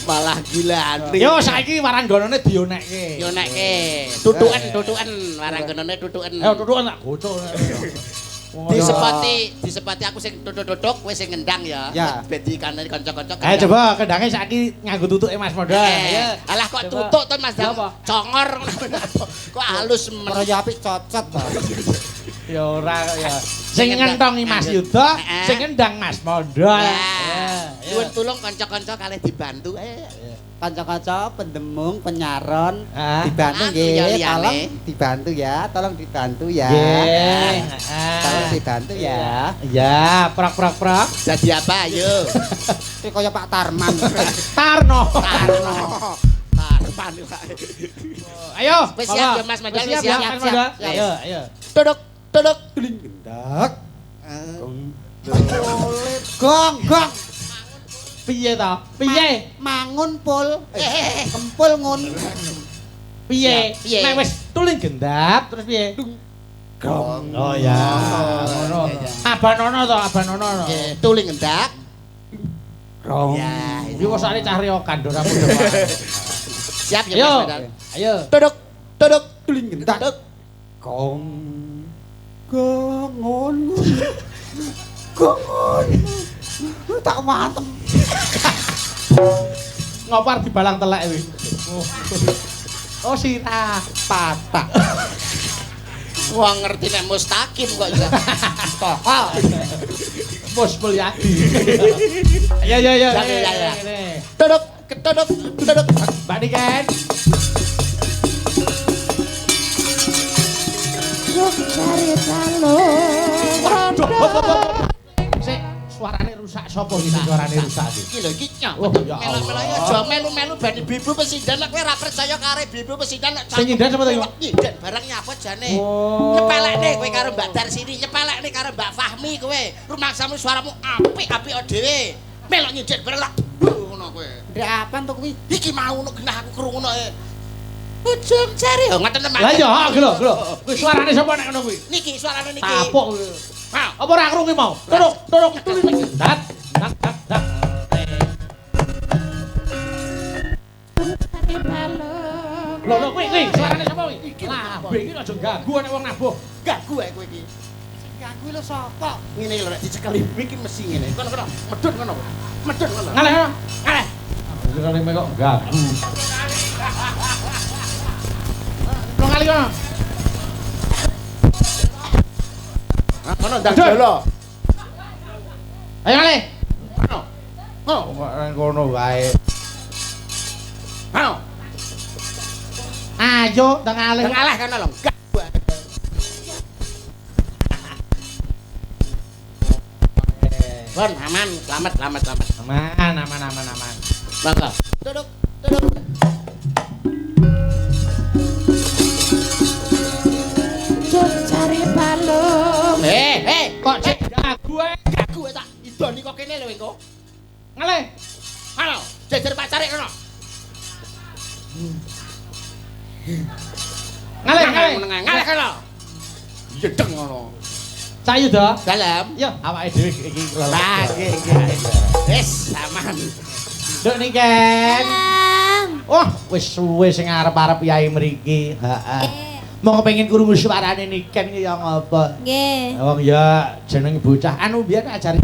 Malah gilane. Yo saiki waranggonane dionekke. Dionekke. Tutuken tutuken waranggonane tutuken. Ayo tutuken tak gocok. Disepati aku sing tutuk-tutuk kowe sing ngendang ya. Ben dikandani kanca-kanca. Ayo coba kendange saiki nganggo tutuke Mas Mondol. Alah kok tutuk to Mas. Congor kok halus men. Ora ya apik cocot to. Ya ora kok ya. Sing ngentongi Mas Yuda, sing ngendang Mas Mondol. Nyuwun tulung kanca-kanca kalih dibantu. Kanca-kanca pendemung, penyaron dibantu nggih, tolong dibantu ya, tolong dibantu ya. Nggih. Tolong dibantu ya. Iya, prok-prok-prok. Jadi apa ayo? Iki kaya Pak Tarman. Tarno. Tarno. Tarman Pak. Ayo, wis siap ya Mas Mandal, wis siap. Ayo, ayo. Duduk, duduk. Tuling gendak. Gong, gong. Piye ta? Piye? Mangun pul. Kempul ngun. Piye? Nek wis tuling gendap terus piye? Gong. Oh ya. Ngono. Abanono to, abanono. Nggih, tuling gendak. Gong. Ya, iki wis sakne cah riokan ora padha. Siap ya Mas Mandal. Ayo. Duduk, duduk, tuling gendak. Gong. Gong ngun. Gong. Tak matem. Ngopar di balang telek kuwi. Oh sirah patah. Wong ngerti nek mustaqim kok ya. Tohol. Mus Mulyadi. Ya ya ya. Duduk, ketodok, duduk. Mbak Niken. Sik, suarane rusak sapa iki suarane rusak iki? Iki lho iki nyapa. Melu-melu aja melu-melu ben ibu pesinden nek kowe ora percaya karo ibu pesinden nek sing nyinden sapa to iki? Nyinden barang nyapa jane. Nyepelekne kowe karo Mbak Darsini, nyepelekne karo Mbak Fahmi kowe. Rumangsamu suaramu apik-apik dhewe. Melok nyinden bareng lak ngono kowe. Ndek apan to kuwi? Iki mau ono genah aku krungu ngono. Ujung jari ngoten teman. Lah iya, lho lho. Kuwi suarane sapa nek ngono kuwi? Niki suarane niki. Tapuk. Ha, apa ora krungu mau? Turuk, turuk, tuling. Dat, dat, dat, dat. Lho lho kuwi kuwi suarane sapa kuwi? Iki lah, iki aja ganggu nek wong nabuh. Ganggu ae kowe iki. Sing ganggu lho sapa? Ngene lho nek dicekeli iki mesti ngene. Kono kono, medhun kono. Medhun kono. Ngaleh kono. Ngaleh. Ngaleh kok ganggu. Lo ngalih kono. Kono ndang jolo. Ayo ngalih. Kono. Kono kono wae. Kono. Ayo ndang ngalih. Ndang ngalih kono lho. Bon, aman, selamat, selamat, selamat. Aman, aman, aman, aman. Monggo. Duduk, duduk. Cari balung. Kok cek gagu ae. Gagu tak idoni kok kene lho engko. Ngalih. Halo, jejer pacare kono. Ngalih, ngalih. Ngalih kono. Jedeng ngono. Cak Yuda. Dalem. Yo, awake dhewe iki lelek. Lah, nggih, nggih. Wis aman. Nduk Niken. Wah, wis suwe sing arep-arep yai mriki. Heeh. Mau kepengin krungu suarane Niken iki ya ngapa? Nggih. Wong ya jeneng bocah anu biyen ajari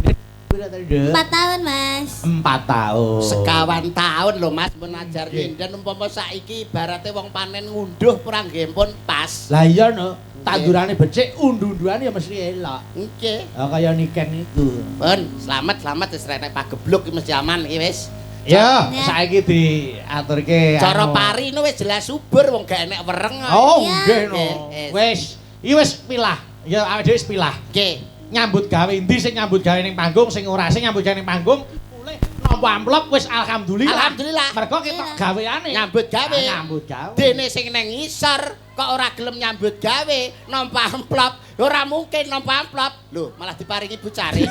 pira to, Nduk? 4 tahun, Mas. 4 tahun. Sekawan tahun lho, Mas, pun ajar nyinden umpama saiki ibarate wong panen ngunduh ora nggih pun pas. Lah iya no, tandurane becik, undu-unduane ya mesti elok. Nggih. Oh kaya Niken iku. Pun, selamat, selamat wis renek pagebluk iki mesti aman iki wis. Ya, saiki diaturke cara pari no wis jelas subur wong gak enek wereng. Oh, nggih no. Wis, iki wis pilah. Ya awake dhewe wis pilah. Nggih. Nyambut gawe endi sing nyambut gawe ning panggung, sing ora sing nyambut gawe ning panggung, mulih nampa amplop wis alhamdulillah. Alhamdulillah. Mergo ketok gaweane. Nyambut gawe. Nyambut gawe. Dene sing nang ngisor kok ora gelem nyambut gawe, nampa amplop, ora mungkin nampa amplop. Lho, malah diparingi Bu Cari.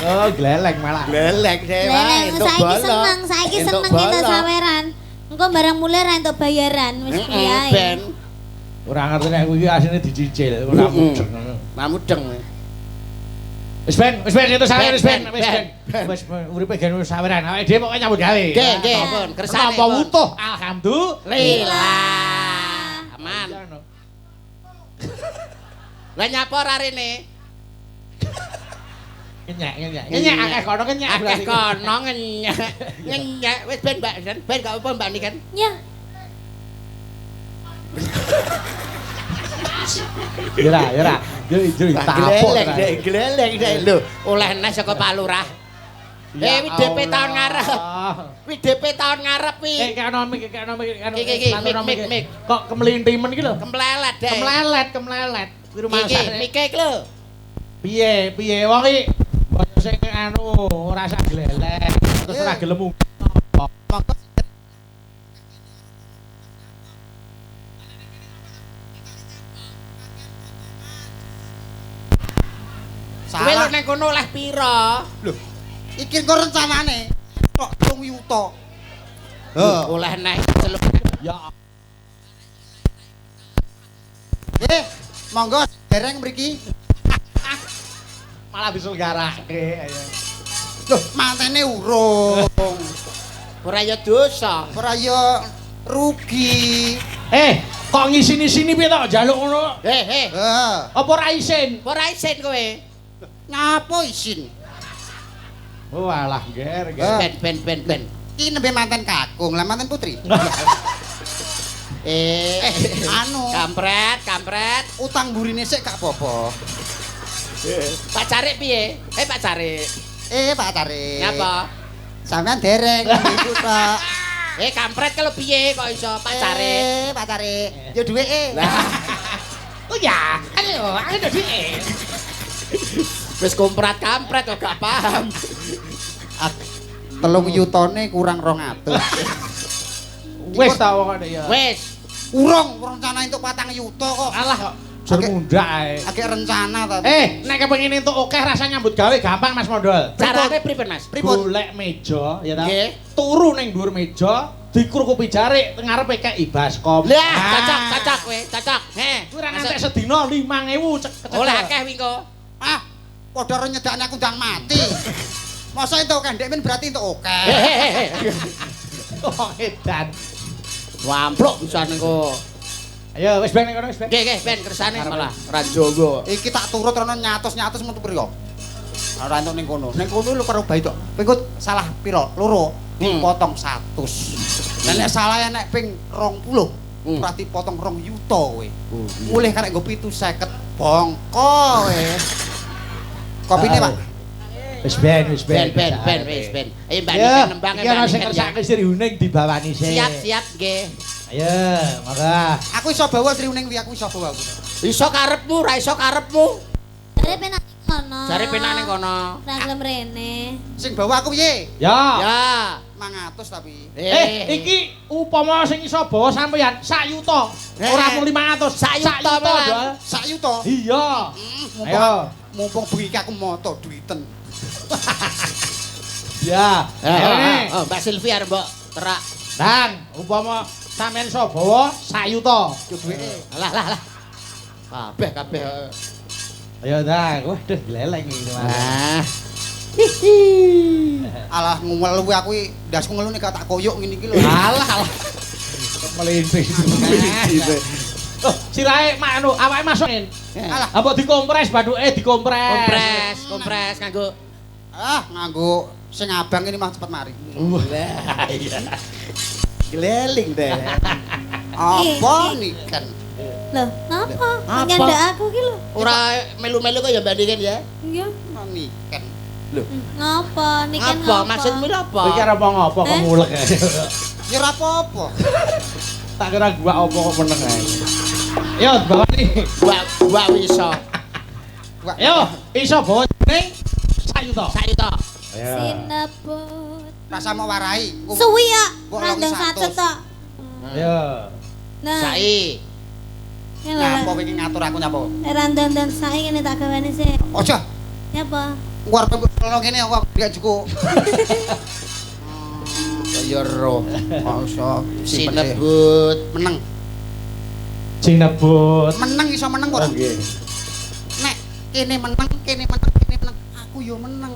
Oh, gleleng malah. Gleleng dhewe. Saiki seneng, saiki seneng kita saweran. Engko barang mulai ra entuk bayaran wis piye. Ben. Ora ngerti nek kuwi asline dicicil, ora mudeng. Ora mudeng. Wis ben, wis ben itu saweran wis ben, wis ben. Wis uripe gen wis saweran. Awake dhewe pokoke nyambut gawe. Nggih, nggih, pun kersane. Nampa wutuh, alhamdulillah. Aman. Lah nyapa ora rene? Ngenyek, ngenyek. Ngenyek akeh kono ngenyek. Akeh kono ngenyek. Ngenyek wis ben Mbak, ben gak apa Mbak Niken. Ya. Ya ra, ya ra. Yo tapuk. Gleleng, gleleng lho, oleh neh saka Pak Lurah. Eh, wi DP tahun ngarep. Wi DP tahun ngarep wi. Kekno mik, kekno mik, mik, mik. Kok kemlintimen iki lho. Kemlelet, Dek. Kemlelet, kemlelet. Kuwi rumasane. Iki, mike iki lho. Piye, piye wong iki mbok sing anu ora sak glelek, terus ora gelem. Kowe lho nang kono oleh pira? Lho, iki engko rencanane tok 3 yuta. Heh, oleh neh celuk. Ya. Nggih, monggo dereng mriki. Malah diselenggarake ayo. Lho, mantene urung. Ora ya dosa. Ora ya rugi. Eh, kok ngisini-sini piye to njaluk ngono? Eh, eh. Apa ora isin? Ora isin kowe. Ngapa isin? Oh alah ger ger. Ben ben ben ben. Iki nembe manten kakung, lah manten putri. Eh, anu. Kampret, kampret. Utang burine sik gak apa-apa. Pak Carik piye? Eh Pak Carik. Eh Pak Carik. Ngapa? Sampean dereng iku tok. Eh kampret kalau piye kok iso Pak Carik? Eh Pak Carik. Ya duweke. Oh ya, ayo, ayo duweke. Wis komprat kampret kok gak paham. 3 yutane kurang 200. Wis ta wong kok ya. Wis. Urung rencana entuk 4 yuta kok. Alah kok jer mundak ae. Akeh rencana ta. Eh, nek kepengin entuk akeh rasa nyambut gawe gampang Mas Mondol. Carane pripun Mas? Pripun? Golek meja ya ta. Nggih. Turu ning dhuwur meja, dikrukupi jarik teng ngarepe kei baskom. Lah, cocok, cocok kowe, cocok. Heh. Kuwi ora ngantek sedina 5000 cek. Oleh akeh wi engko. Ah, padha ro nyedakne aku ndang mati. Masa entuk akeh ndek men berarti entuk akeh. Wong edan. Wamplok pisan engko. Ayo wis ben kono wis ben. Nggih, nggih, ben kersane malah ora Jawa. Iki tak turut rono nyatus-nyatus metu piro? Ora entuk ning kono. Ning kono lho karo bayi tok. Ping salah piro? Loro. Dipotong 100. Lah nek salah nek ping 20, ora dipotong 2 yuta kowe. Mulih karek nggo 750 bongko kowe. Kopine, Pak. Wis ben, wis ben. Ben ben wis ben. Ayo Mbak Niken nembang Iki ana sing ngersake Sri Huning dibawani sik. Siap, siap nggih. Ayo, monggo. Aku iso bawa Sri Huning kuwi, aku iso bawa aku. Iso karepmu, ra iso karepmu. Jare penak kono. Jare penak ning kono. Ra gelem rene. Sing bawa aku piye? Ya. Ya. 500 tapi. Eh, iki upama sing iso bawa sampeyan sak yuta. Ora mung 500, sak yuta. Sak yuta. Iya. Ayo, mumpung bengi iki aku moto duiten. Ya. Oh, Mbak Silvi arep mbok terak. Nang, upama sampeyan iso bawa sak yuta. Yo duweke. Lah lah lah. Kabeh kabeh. Ayo dah, waduh gleleng iki Mas. Ah. Alah ngelu aku iki ndasku ngelu nek tak koyok ngene iki lho. Alah alah. Melintih. Oh, sirahe mak anu awake masuk. Alah, apa dikompres bathuke dikompres. Kompres, kompres nganggo. Ah, nganggo sing abang ini mah cepet mari. Wah, iya. Gleling deh. Apa niken? Loh, napa? Nyandak aku ki lho. Ora melu-melu kok ya Mbak Niken ya? Iya. Niken. Lho. Ngapa niken ngapa? Maksudmu lho apa? Iki arep ngopo kok mulek. Ya ora apa-apa. Tak kira gua apa kok meneng ae. Yo bawa nih. Gua iso. Yo, iso bawa ning sak yuta. Sak yuta. Sinebut. Rasa mau warai. Suwi ya, randang satu tok. Ayo. Nah. Sai. Nyapa kowe iki ngatur aku nyapa? Randang sai ngene tak gawane sik. Aja. Nyapa? Aku arep ngono kene aku gak cukup. Kaya roh. Kok iso sinebut meneng. Sinebut. Meneng iso meneng ora? Nggih. Nek kene meneng, kene meneng, kene meneng. Aku yo meneng.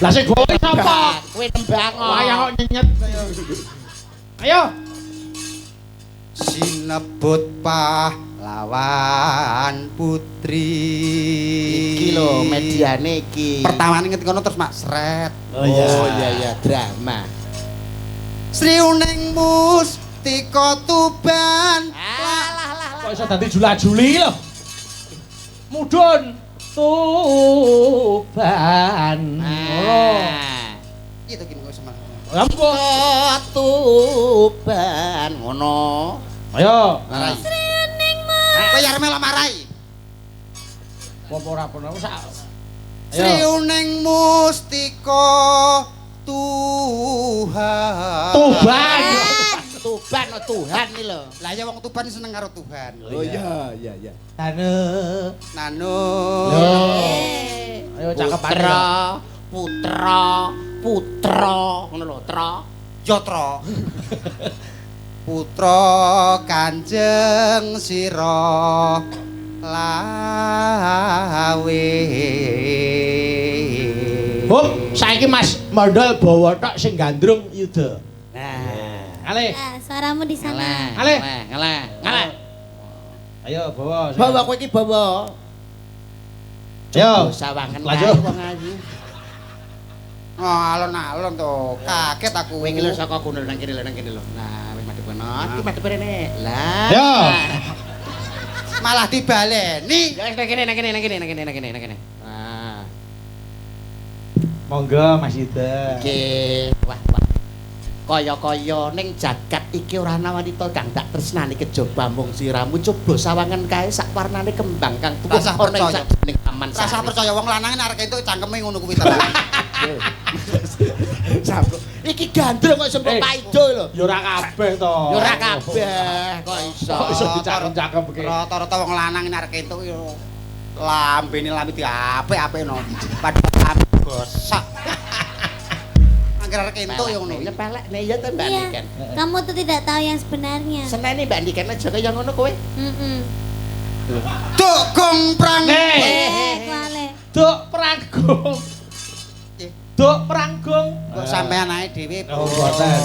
Lah sing gawe sapa? Kowe nembang kok. Wayang kok nyenyet. Ayo. Sinebut pahlawan putri. Iki lho mediane iki. Pertamane ngerti kono terus mak sret. Oh iya. Oh iya iya drama. Sri Uning Mustika Tuban. Alah lah lah Kok iso dadi jula-juli lho. Mudhun Tuban. Ngono. Piye to ki mengko semangat. Lah mbok Tuban ngono. Ayo. Marai. Sriuning mas. Kowe arep melok marai. Apa ora bener sak. Sriuning mustika Tuhan. Tuban. Tuban oh, Tuhan iki lho. Lah ya wong Tuban seneng karo Tuhan. Oh iya, iya, iya. Tane. Nano. Yo. Ayo cakepane. Putra, putra, putra ngono lho, tra. Yatra. Putra Kanjeng Sira Lawe. Hop, saiki Mas Mondol bawa tok sing gandrung Yuda. Nah, Ale. Nah, suaramu di sana. Ale. Ngalah, ngalah. Ayo bawa. Bawa kowe iki bawa. Ayo. Sawangan Lanjut. kae wong ayu. Oh, alon-alon to. Kaget aku. Kowe iki lho saka kono nang kene lho, nang kene lho. Nah, wis madhep kono. Iki madhep rene. Lah. Yo. Malah dibaleni. Ya wis nang kene, nang kene, nang kene, nang kene, nang kene, nang kene. Nah, Monggo Mas Yuda. iki wah wah. Kaya-kaya ning jagat iki ora ana wanita kang tak tresnani kejaba mung siramu coba sawangan kae sak warnane kembang kang tuwuh Rasah ana ing percaya. sajroning taman Rasah sari. percaya wong lanang nek arek entuk cangkeme ngono kuwi tenan. Sampo. Iki gandrung kok sempok Eh. paido lho. Ya ora kabeh to. Ya ora kabeh kok iso. Kok iso dicakep-cakepke. Rata-rata wong lanang nek arek entuk yo lambene lambe diapik-apikno. Padahal lambe gosok. Angger arek entuk yo ngono. Nyepelekne ya to Mbak Iya. Niken. Kamu tuh tidak tahu yang sebenarnya. Seneni Mbak Niken aja kaya ngono kowe. Heeh. Duk gong prang. Eh. Kuale. Duk pranggung. Duk pranggung. Kok sampean ae dhewe. Oh, mboten.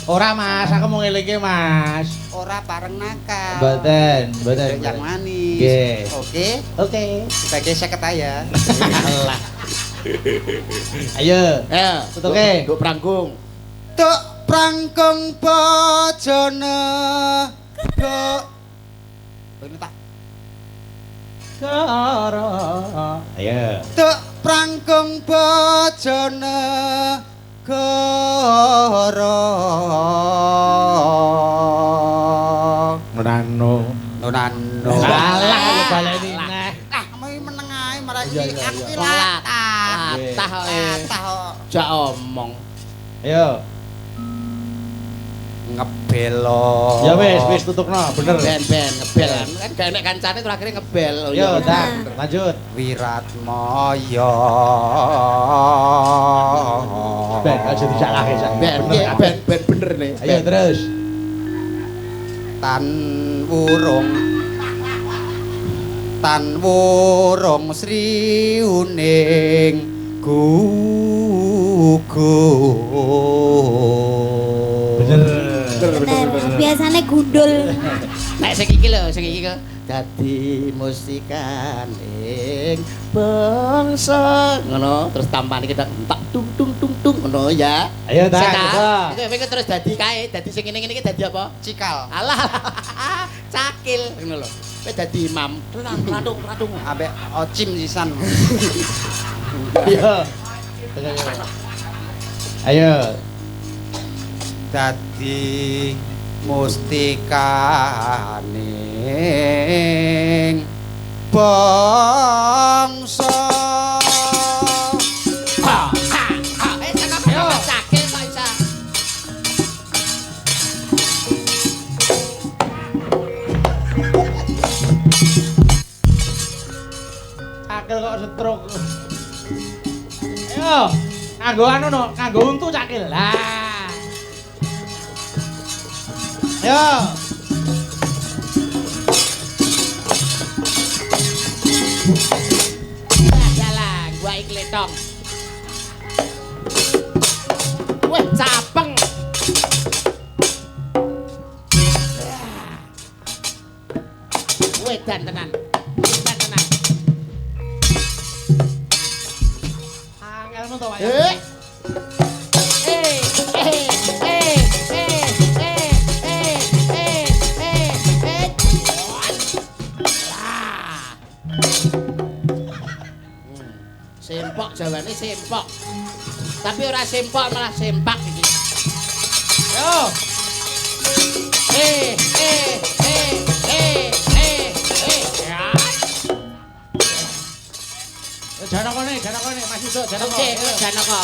Ora Mas, aku mau ngelingke Mas. Ora pareng nakal. Mboten, mboten. Yang manis. Nggih. Oke, Oke. sebagai seket ya. Alah. Ayo. Ayo, Tutuke. Duk pranggung. Duk prangkong bojone. Duk. Ini tak Kara. Ayo. Duk prangkong bojone goro. Nano. Nonano. Alah ayo baleni neh. Ah, mau meneng ae marai Iya, iya, aku iya. ki latah. Latah kok. Latah kok. Jak omong. Ayo. Ngebelo. Ya wis, wis tutupno, bener. Ben-ben ngebel kan gak enek kancane terus akhirnya ngebel. Oh, Yo, iya. dah, lanjut. Wiratmaya. Ben, aja disalahke sak. Ben, Bener ben, kabeh. ben bener nih. Ayo terus. Tan wurung tan wurung sri uning gugur. Bener. Bener. Biasanya gundul. Nek sing iki lho, sing iki kok dadi musikaning bangsa ngono terus tampane kita entak tung tung tung tung ngono ya. Ayo ta. Sik ta. Iku terus dadi kae, dadi sing ngene-ngene iki dadi apa? Cikal. Alah, cakil ngono lho. Kowe dadi imam. Ratung ratung. Ambek ocim sisan. Ayo. Ayo. Dadi mustikaning bangsa. Ha ha ha. Eh cakep cakil kok isa. Cakil kok stroke. Ayo, nganggo anu no, nganggo untu cakil. Lah. Ayo. Dalah, gua ikletong. Wah, capeng. Wedan tenan. Wedan tenan. Angelmu to, Pak. Eh. Eh, eh, eh, eh, eh, eh, eh, eh, eh. Sempok jawane sempok. Tapi ora sempok malah sempak iki. Yo. Eh eh eh eh eh eh. Ya. Janakane, janakane Mas Yudo, janaka. Oke, Janaka.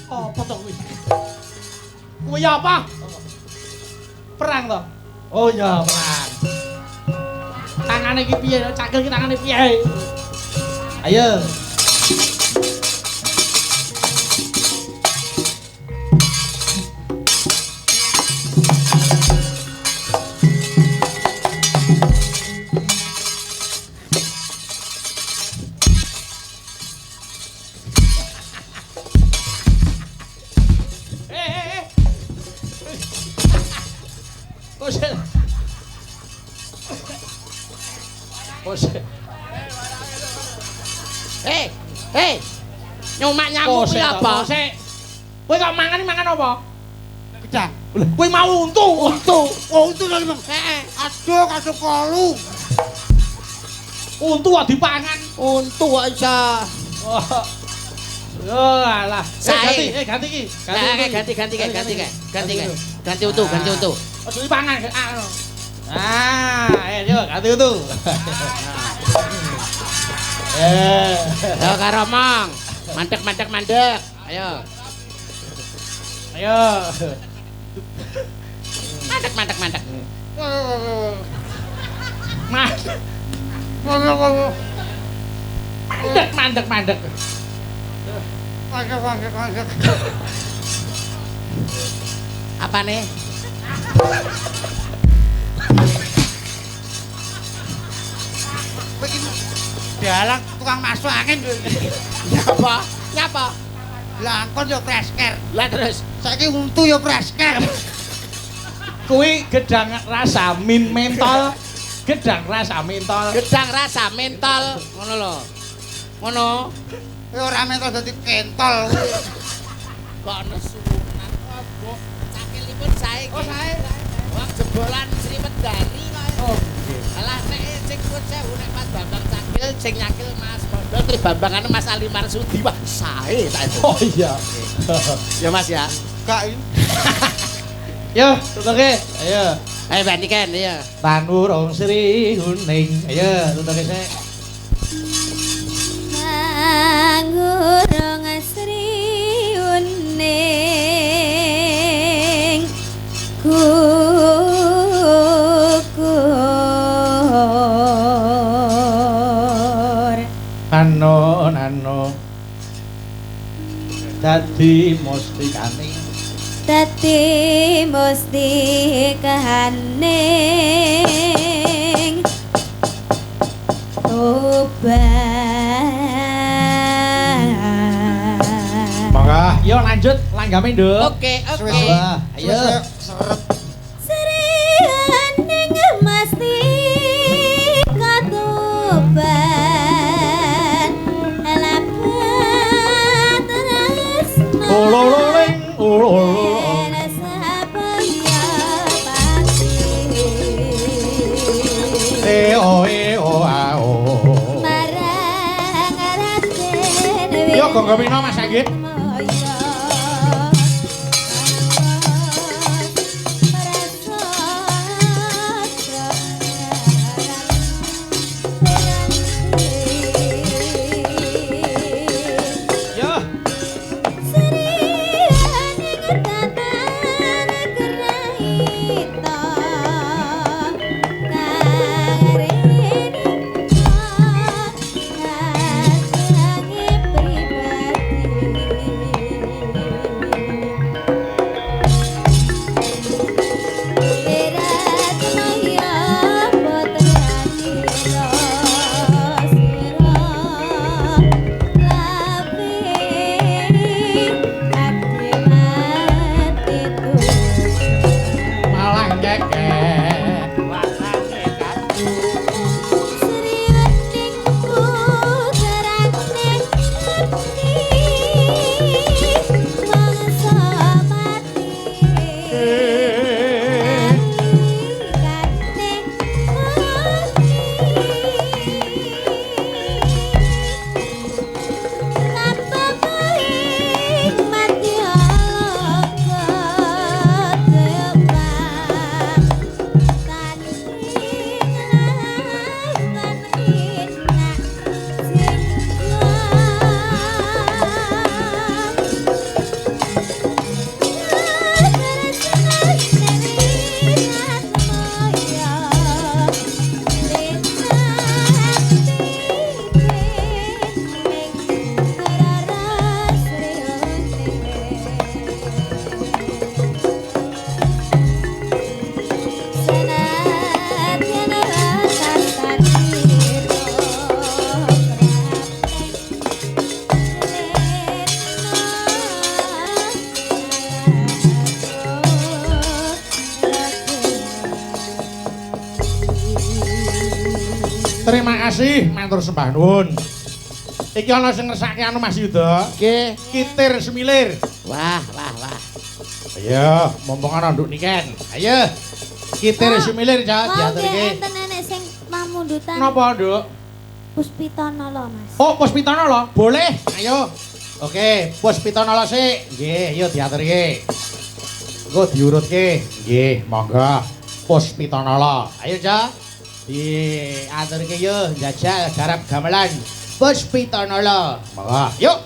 Apa to kuwi? Kuwi apa? Perang to? Oh iya, perang. Tangane iki piye? Cakil iki tangane piye? Ayo. Eh eh eh. Kose. Kose. Eh, eh. Nyumak nyamuk kuwi apa? Kose. Kowe kok mangan mangan apa? Gedang. Kowe mau untu. Untu. Oh, untu lho, Bang. Heeh. Aduh, kasuk kolu. Untu kok dipangan. Untu kok iso. Oh, alah. Sae. Ganti, ganti iki. Ganti ganti ganti ganti ganti ganti untu, ganti untu. Aja dipangan. Ah, ayo ganti untu. Eh, Ayo karo omong. Mandek mandek mandek. Ayo. Ayo. Mandek mandek mandek. Mas. Mandek mandek mandek. Mandek mandek mandek. Apa nih? Kowe iki dalang tukang masuk angin. Nyapa? Nyapa? Lah angkon yo fresker. Lah terus saiki untu yo fresker. Kuwi gedang rasa min mentol. Gedang rasa mentol. Gedang rasa mentol ngono lho. Ngono. Kowe ora mentol dadi kentol. Kok nesunan opo? Cakilipun sae. Oh, sae. Wong jebolan Sri Wedari kok. Oh, nggih. Alah nek sing pun sewu nek Mas Bambang Cakil sing nyakil Mas Bondo Tri Bambangane Mas Ali Marsudi wah sae tak itu. Oh iya. Ya Mas ya. Gak ini. Yo, tutuke. Ayo. Ayo Mbak Niken, ayo. Tanurung Sri Huning. Ayo, tutuke sik. Mangurung Sri Huning gugur Nano nano dadi mustikane dadi mustikane Tuban. Monggo, yo lanjut langgame, Nduk. Oke, oke. Ayo. Seret. Sri Huning mustika Tuban lapat tresno Ulululing ululu. E o e o a o. Marang Raden Yo gonggo mino Mas Anggit. Yo. kasih, matur sembah nuwun. Iki ana sing ngersake anu Mas Yuda. Nggih. Kitir semilir. Wah, wah, wah. Ayo, mumpung ana nduk niken. Ayo. Kitir semilir ya Mau nggih diaturke. enten enek sing mamundutan. Napa, Nduk? Puspitono Mas. Oh, Puspitono lho. Boleh. Ayo. Oke, Puspitono lho sik. Nggih, ayo diaturke. Engko diurutke. Nggih, monggo. Puspitono lho. Ayo, Ca. Diaturke yo njajal garap gamelan. Puspitono lho. Monggo. Yuk.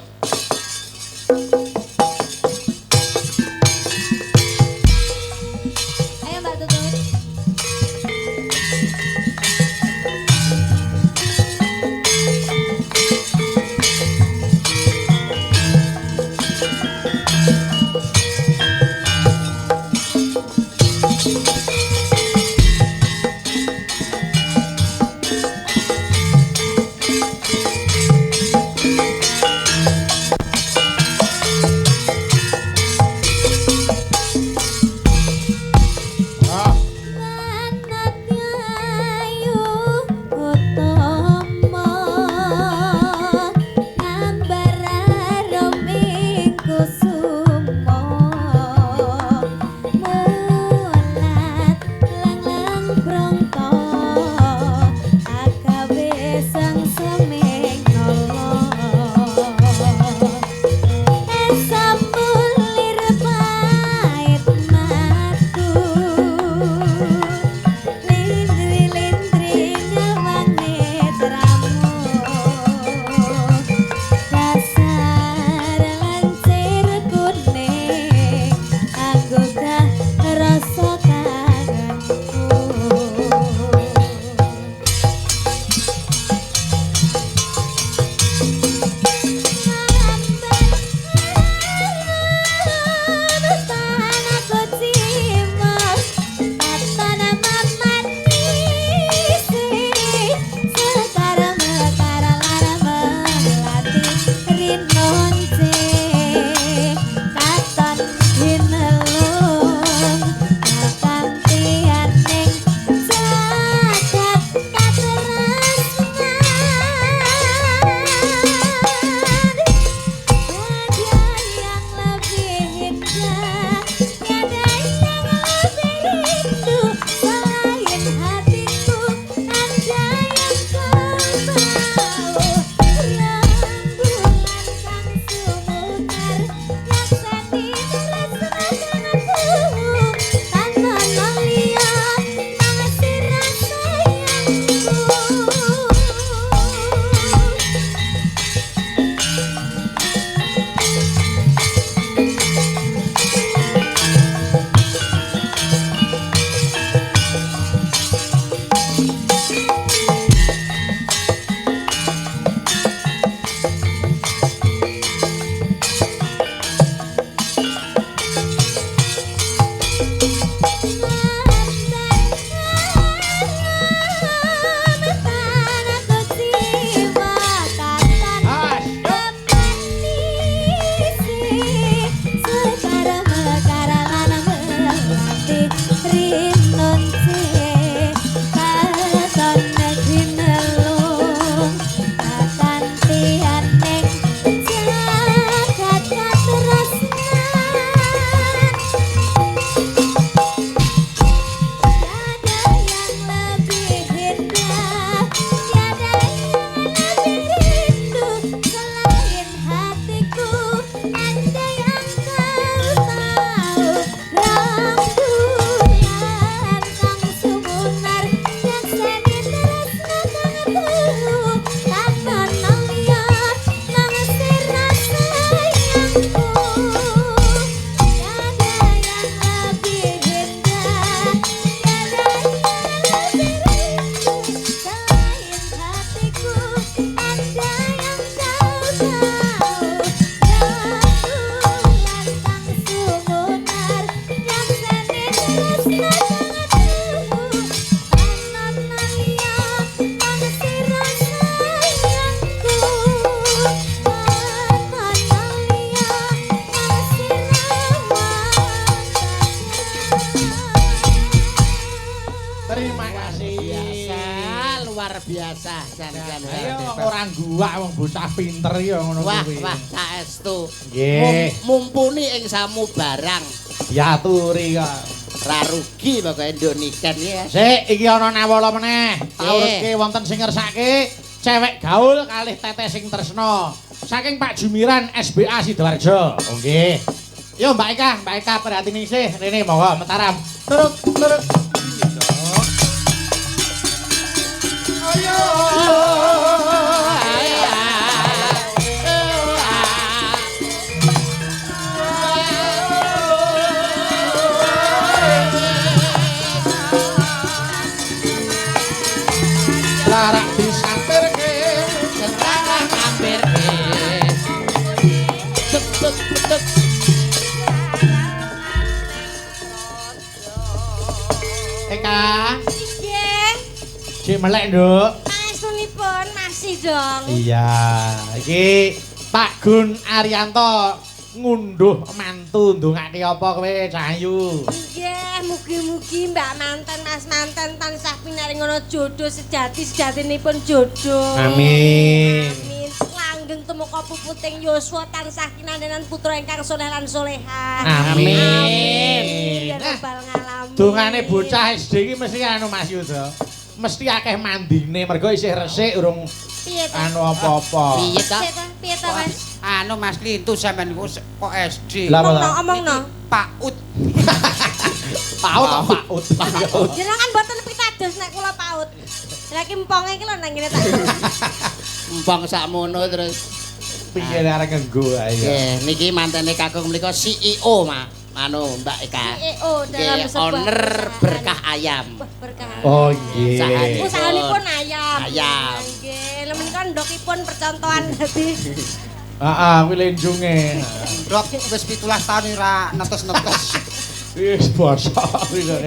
Ayo Mbak Tutut. Ayo. biasa jan-jan. Ayo wong ora guwak wong bocah pinter ya ngono Wah, kuwi. wah, saestu. Nggih. Mumpuni ing samubarang. Diaturi kok. Ra rugi pokoke nduk niken ya. Sik, iki ana nawala meneh. Taurutke wonten sing ngersake cewek gaul kalih teteh sing tresna. Saking Pak Jumiran SBA Sidoarjo. Oh nggih. Yo Mbak Eka, Mbak Eka perhatine sih rene monggo Mataram. Turut, turut. Ayo. Larak disampirke, Larak ngampirke. Tek tek tek. Eka, Nggih. jek melek, Nduk. Pangestunipun masih dong. Iya, iki Pak Gun Arianto ngunduh mantu ndongake apa kowe Cahayu? Nggih, mugi-mugi Mbak Manten Mas Manten tansah pinaringono jodoh sejati sejatinipun jodoh. Amin. Amin. Langgeng tumeka puputing yuswa tansah kinandenan putra ingkang soleh lan solehah. Amin. Amin. Ya Nah, rabbal ngalamin. dongane bocah SD iki mesti anu Mas Yuda. Mesti akeh mandine mergo isih resik urung Piye to? anu apa-apa. Piye ta? Piye to? Piye to, Mas? Anu Mas Lintu sampean niku kok SD. Lah apa Omongno, ta? omongno. Paut. Paut paut paut. Jenengan mboten pitados nek kula paut. Lah ki emponge iki lho nang ngene tak. Empong sakmono terus. Piye arek nganggo ayo. Nggih, niki mantene kakung menika CEO, Ma. Anu Mbak Eka. CEO dalam Nggih, sebuah owner perusahaan. Berkah Ayam. Wah, berkah. Oh nggih. Usahane. Usahanipun ayam. Ayam. Nggih, lha menika ndokipun percontohan dadi Heeh, kuwi lenjunge. Ndok wis 17 tahun ora netes-netes. Wis bosok kuwi lho.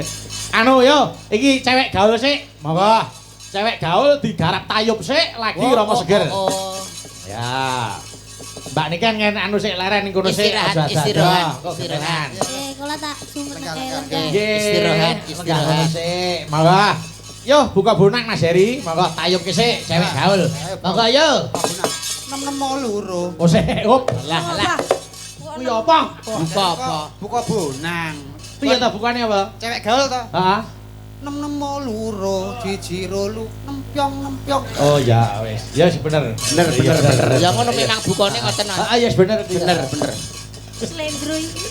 Anu yo, iki cewek gaul sik. Monggo. Cewek gaul digarap tayub sik lagi Romo Seger. Oh, oh. Ya. Mbak Niken ngen anu sik leren ning kono sik. Istirahat, aja aja. istirahat, Kok istirahat. geteran. Kula tak sumeneke Lenggah, lenggah. Nggih. Istirahat, Lenggah istirahat. kono sik. Monggo. Yo buka bonang Mas Heri, monggo tayub ke sik cewek gaul. Monggo yo. Nem-nem loro. Oh sik, op. Lah lah, Kuwi apa? buka apa? Buka bonang. Piye ta bukane apa? Cewek gaul to? Heeh. Nem-nem loro, jiji rolu, nempyong nempyong. Oh ya wis. Ya wis bener. Bener, bener, bener. Ya ngono memang bukane ngoten. Heeh, ya bener. Bener, bener. Slendro iki.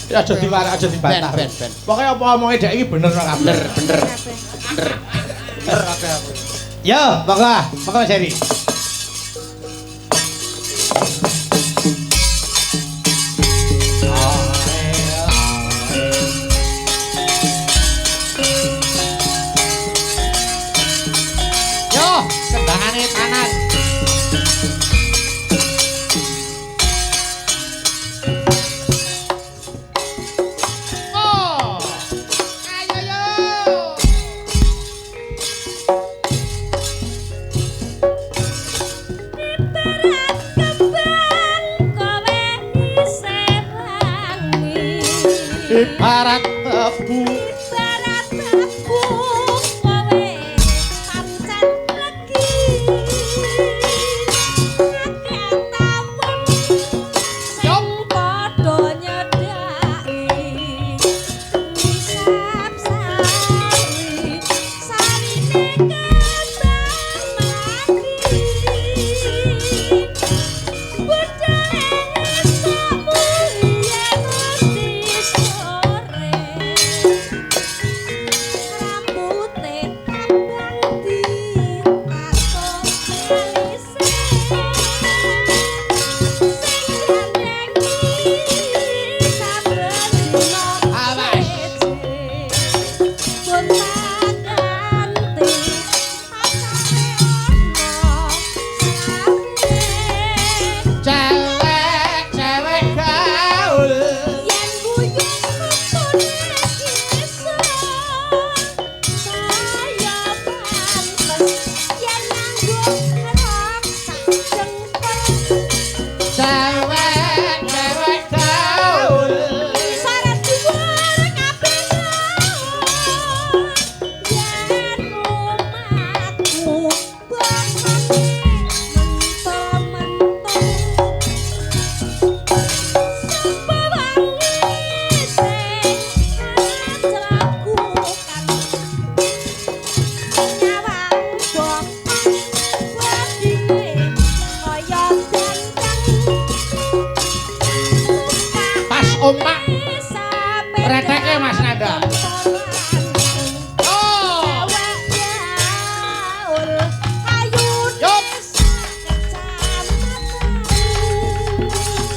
Ya aja diwara, aja dibantah. Ben, ben, ben. Pokoke apa omonge dhek iki bener kok kabeh. Bener, bener. Kabeh. Bener kabeh aku. Yo, monggo, monggo Mas Heri. Yo, kendangane tanan. Oh. Ayo yo. Ibarat kembang kowe isih wangi. Ibarat tebu Ibarat tebu kowe pancen legi. Akeh tawon sing padha nyedhaki. Ngisap sari, sarine kembang melati. Budale ngesokmu yen mesti sore. Ompak. Reteke Mas Nanda. Oh. Yup.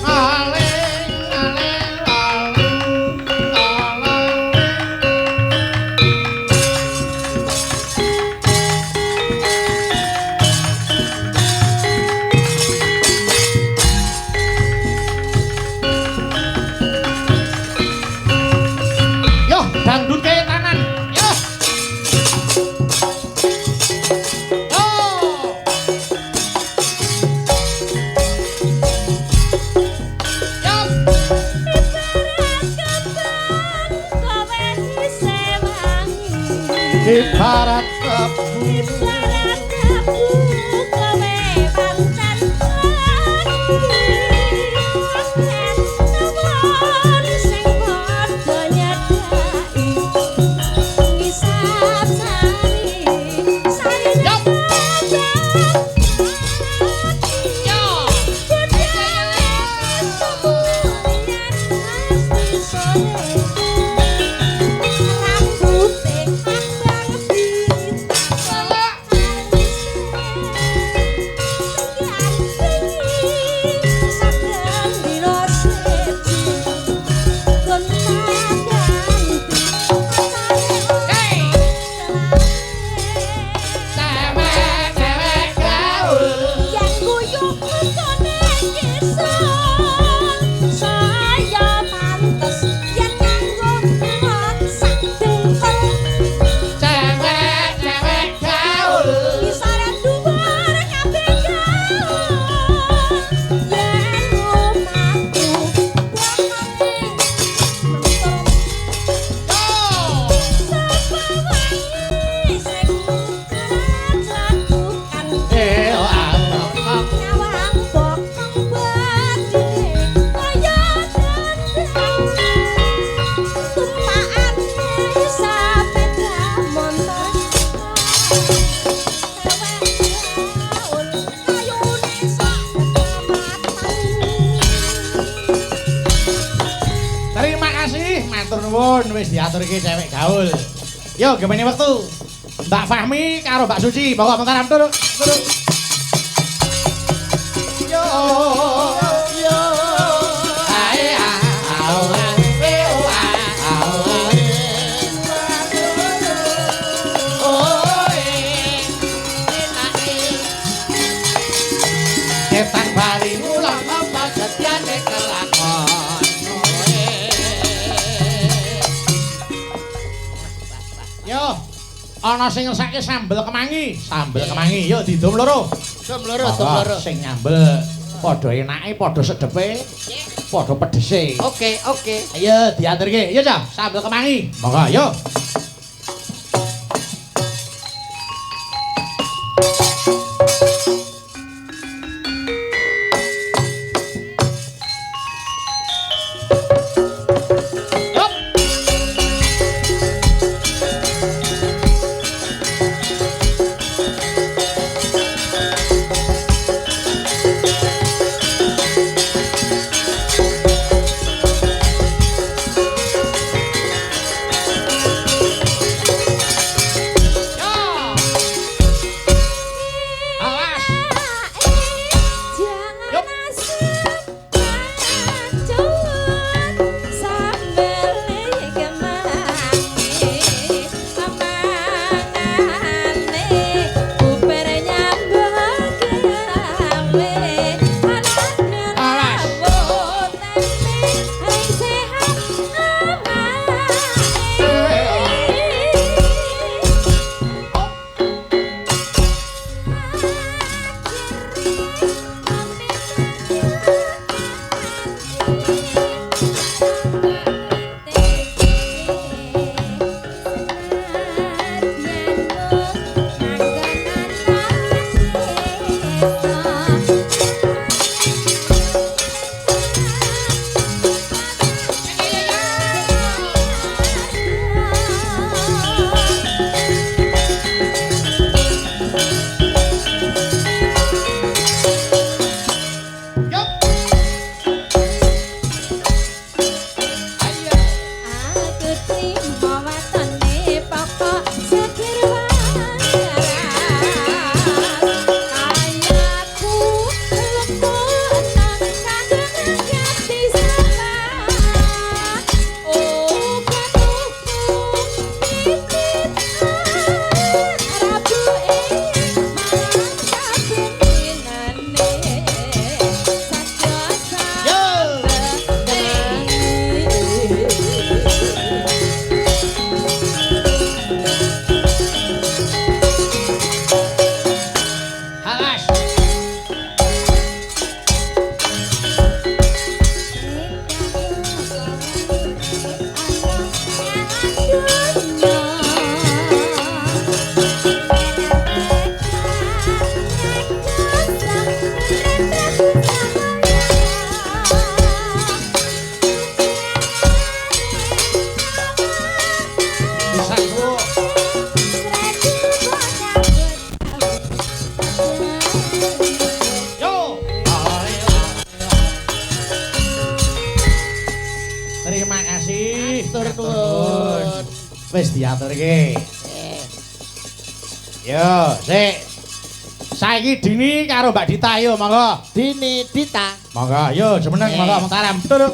Aling aling aling aling. Yo, dangdut ke tangan. Yo. Yo. Yo. Ibarat kebun. Yup. Yo. Hey. Cewek-cewek gaul. Yang guyu mesone kisun, saya pantes yen nganggo rok sak dengkul. Cewek-cewek gaul. Kisaran dhuwur kabeh gaul. Yen omahku bokone mentor. Sapa wae sing kelakukan Eh, oh, ah, oh, ah. nyawang bokong batine kaya dendang tumpakane sepeda motor cewek gaul kayune sak kecamatan. Terima kasih, matur nuwun wis diaturke cewek gaul. Yo, gemene wektu. Mbak Fahmi karo Mbak Suci, monggo mentaram turuk. Turuk. Yo yo. Ae a au a e o a au a e. O e Ketan bali ulang apa setyane kelakon. Yo, ana sing ngersake sambel kemangi, sambel kemangi. Yo didum loro. Dum loro, dum loro. Sing nyambel padha enake, padha sedepe, padha pedese. Oke, oke. Ayo diaturke. Yo cah, sambel kemangi. Monggo, yo. Yup. kasih. Matur nuwun. Wis diaturke. Yo, sik. Saiki Dini karo Mbak Dita yo monggo. Dini Dita. Monggo, yo jumeneng monggo Mataram. Turuk.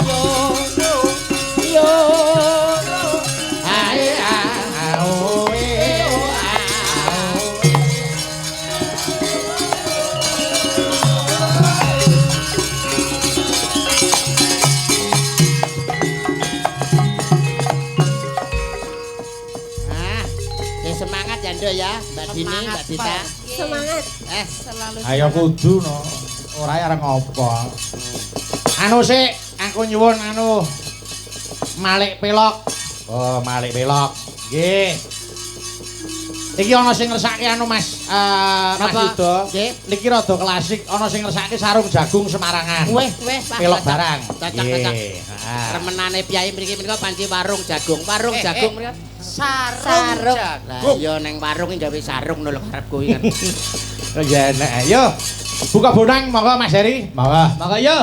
Yo yo. Ae a o e o a. Ah, ya semangat ya Nduk ya, Mbak Dini, Mbak Dita. Semangat. Selalu Ayo kudu no. Ora arep ngopo. Anu sik, aku nyuwun anu Malik Pelok. Oh, Malik Pelok. Nggih. Iki ana sing ngersake anu Mas, Mas Napa? Yuda. Nggih. Niki rada klasik, ana sing ngersake sarung jagung Semarangan. Weh, weh, Pak. Pelok barang. Cocok, cocok. Nggih. Heeh. Remenane piyai mriki menika panci warung jagung. Warung jagung mriki. Sarung. Lah iya neng warung iki gawe sarung lho karepku iki kan. Oh, ya enak. Yo. Buka bonang monggo Mas Heri. Monggo. Monggo yo.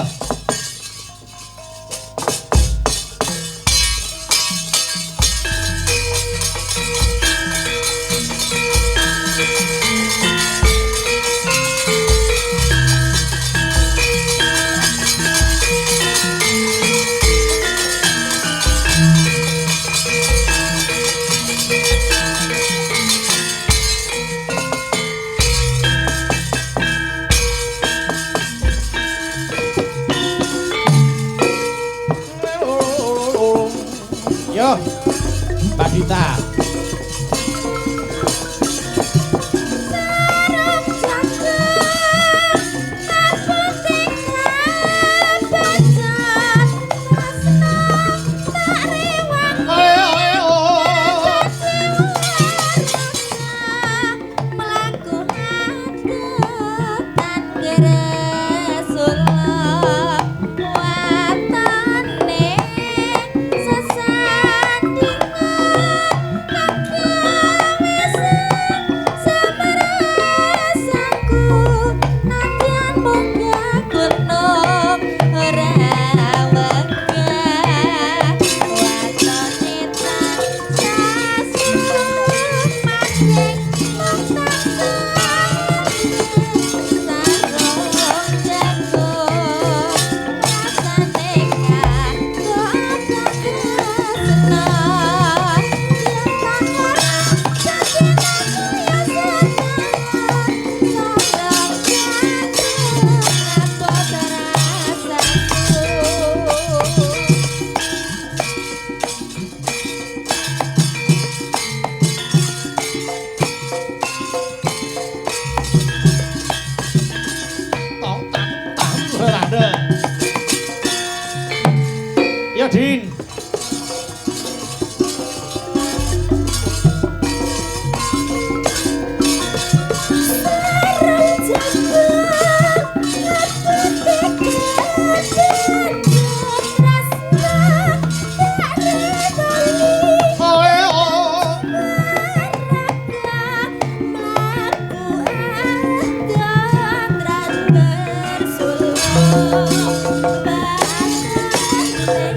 Yo. Mbak Dita. Tong tang tang ora. Yo Din. Oh, oh, oh. Sarung jagung.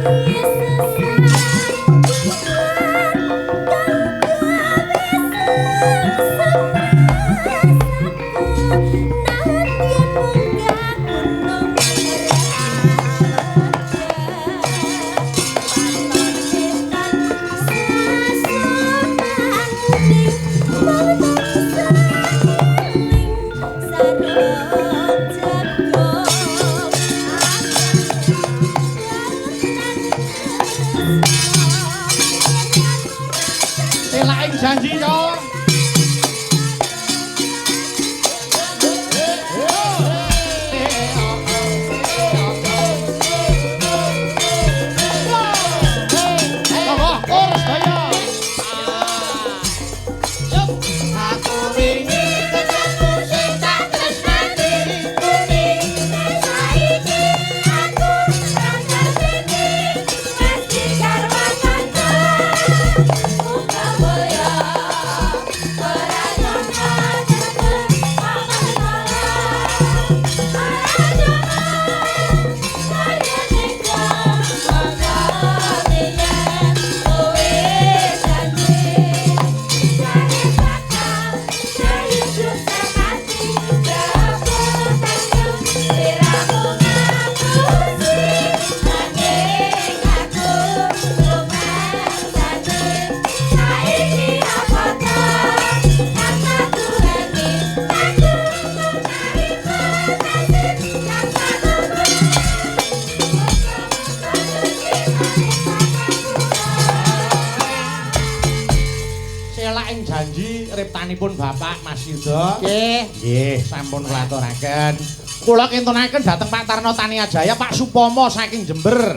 Tekanipun Bapak Mas Yuda. Nggih. Nggih, sampun kula aturaken. Kula kintunaken dhateng Pak Tarno Taniajaya, Pak Supomo saking Jember.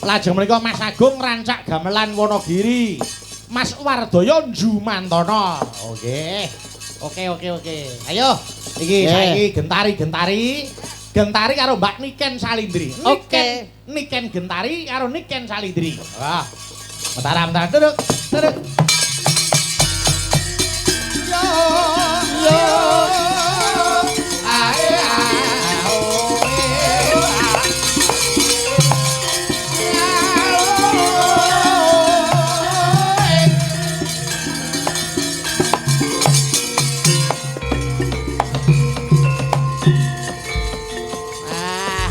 Lajeng menika Mas Agung Rancak Gamelan Wonogiri. Mas Wardoyo Jumantono. Oke. Oke, oke, oke. Ayo, iki saiki gentari-gentari. Gentari karo Mbak Niken Salindri. Oke. Niken Gentari karo Niken Salindri. Wah. Mataram, mataram, duduk, duduk. Yo, yo, ae, ae, oh, e, a. Wah,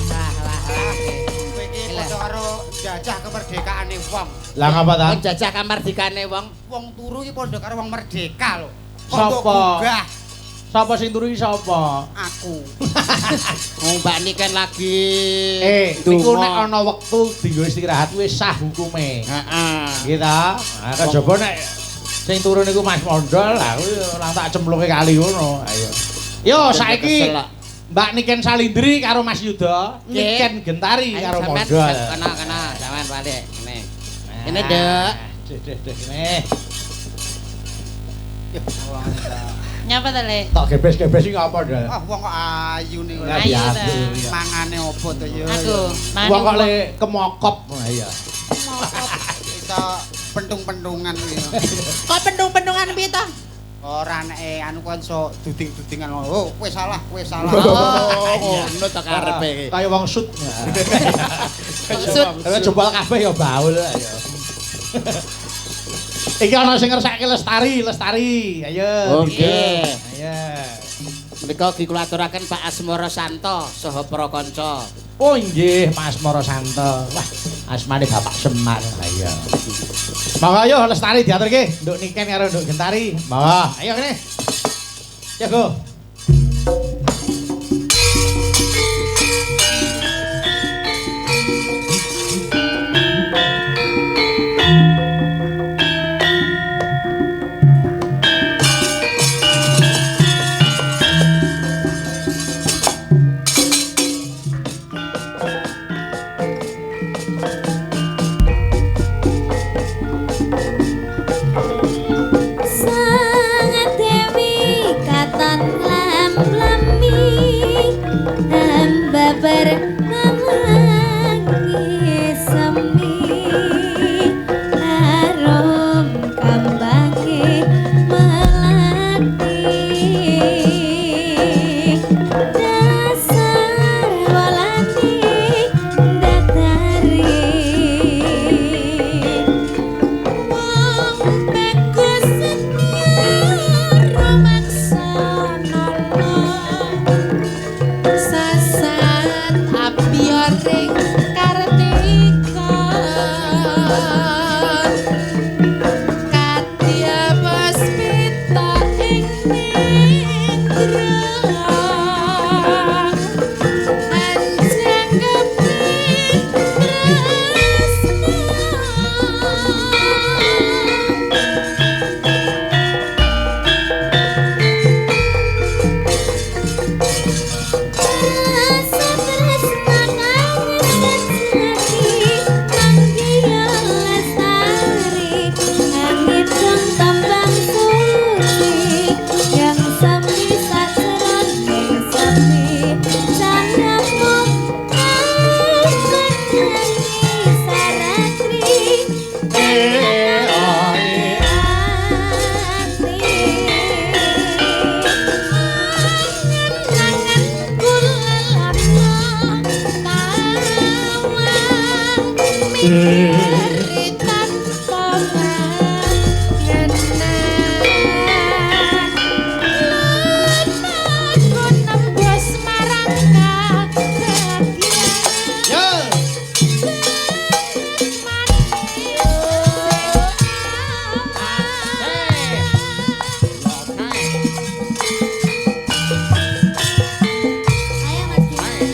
wah, wah, wah. Kowe iki padha karo njajah kemerdekaane wong. Lah ngapa ta? Wong jajah kamardikane wong. Wong turu iki padha karo wong merdeka lho. Kok mbok Sapa? gugah Sapa sing turu iki sapa? aku. Wong Mbak Niken lagi Niku ndonga. nek ana wektu dienggo istirahat wis sah hukume. Heeh. Nggih ta? Nah, kejaba nek sing turu niku Mas Mondol, aku ora tak cemplungke kali ngono. Ayo. Yo saiki Kesel kok. Mbak Niken Salindri karo Mas Yuda, Nggih. Niken Gentari Ayo, karo sampean, Mondol. Kena, kena, sampean balik. Ngene. Ini, Dek. Dek, dek, dek, ngene. Nyapa ta, Le? Tok gebes-gebes iki ngapa, Dek? Ah wong kok ayu niku. Lah, Ayu biasa. ta. Mangane opo to ya? Aku, Wong kok le kemokop. Nah, iya. Iso pentung-pentungan kuwi. Kok pentung-pentungan piye to? Ora nek anu kon iso duding-dudingan. Oh, kowe salah, kowe salah. Oh, ngono to karepe iki. Kaya wong sut. Sut. Lah jebol kabeh ya baul ayo. Iki ana sing ngersake Lestari, Lestari. Ayo. Oke. Ayo. Menika ugi kula aturaken Pak Asmara Santo saha para kanca. Oh nggih, Mas Asmara Santo. Wah, asmane Bapak Semar. Lah iya. Monggo ayo Lestari diaturke, Nduk Niken karo Nduk Gentari. Monggo, ayo kene. Ya go. Sang Dewi katon lam-lami hamba bermangi semi arum kambange melati dasar walati datari wong bagus setya rumaksa nala Sasat abyoring kartika kadya puspita ing nindra anjangkepi tresna. Rasa tresna kang sejati manggiya lestari angidung tambang suci yang semi sajroning sepi candhamu kang menyanyi saratri Yo. Ayo Mas Dimas.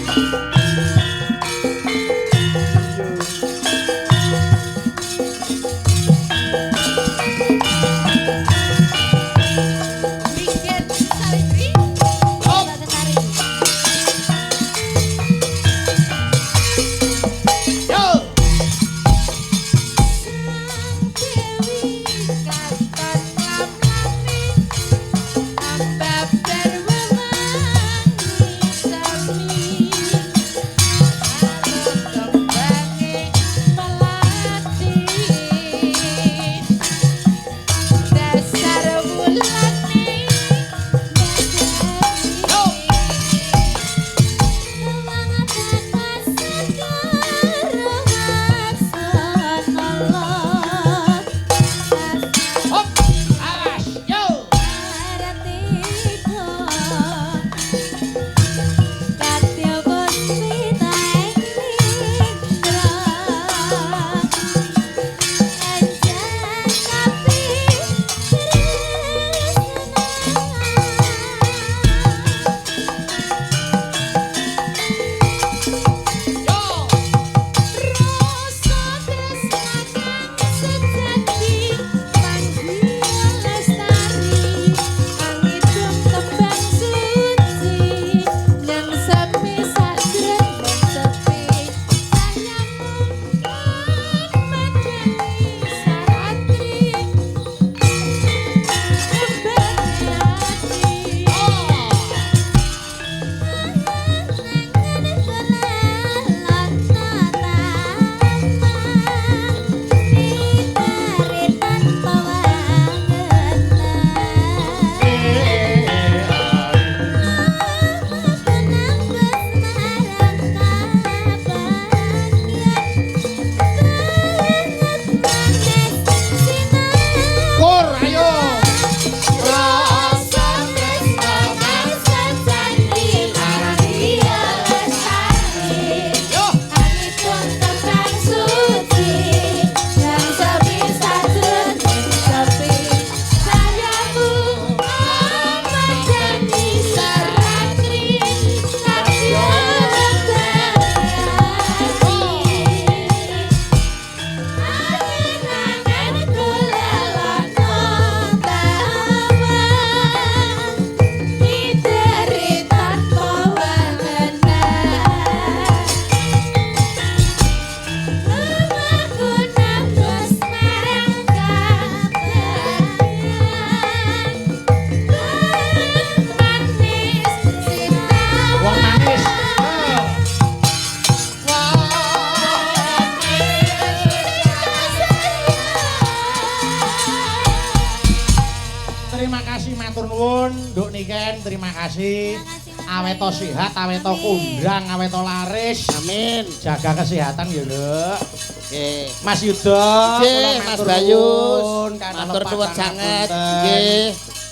Yen, terima kasih. Terima kasih, Mas Aweto Bayu. sehat, aweto Amin. kondang, aweto laris. Amin. Jaga kesehatan ya, Nduk. Nggih. Mas Yuda, Nggih, kula Mas matur Bayu. nuwun, kathah Matur lepat nuwun sangat sanget. punten. Nggih.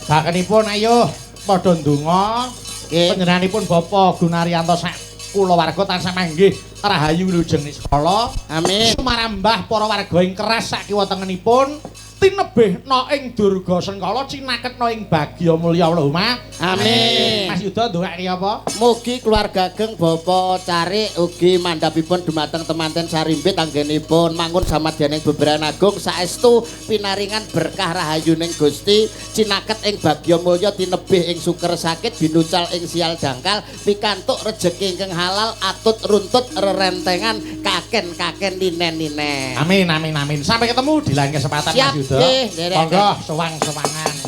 Bakenipun ayo padha ndonga. Nggih. Panjenenganipun Bapak Gunaryanto sak kulawarga tansah manggih rahayu wilujeng niskala. Amin. Sumarambah para warga ing keras sak kiwa tengenipun tinebihna ing durga sengkala cinaketna ing bagya mulya Allahumma. Amin. Mas Yuda ndongake apa? Mugi keluarga ageng Bapak Carik ugi mandhapipun dumateng temanten sarimbit anggenipun mangun samadyaning beberan agung saestu pinaringan berkah rahayuning Gusti cinaket ing bagya mulya tinebih ing suker sakit binucal ing sial jangkal pikantuk rejeki ingkang halal atut runtut rerentengan kaken-kaken ninen-ninen. Amin amin amin. Sampai ketemu di lain kesempatan Siap, Mas Yuda. nggih, nderek. Monggo sewang-sewangan.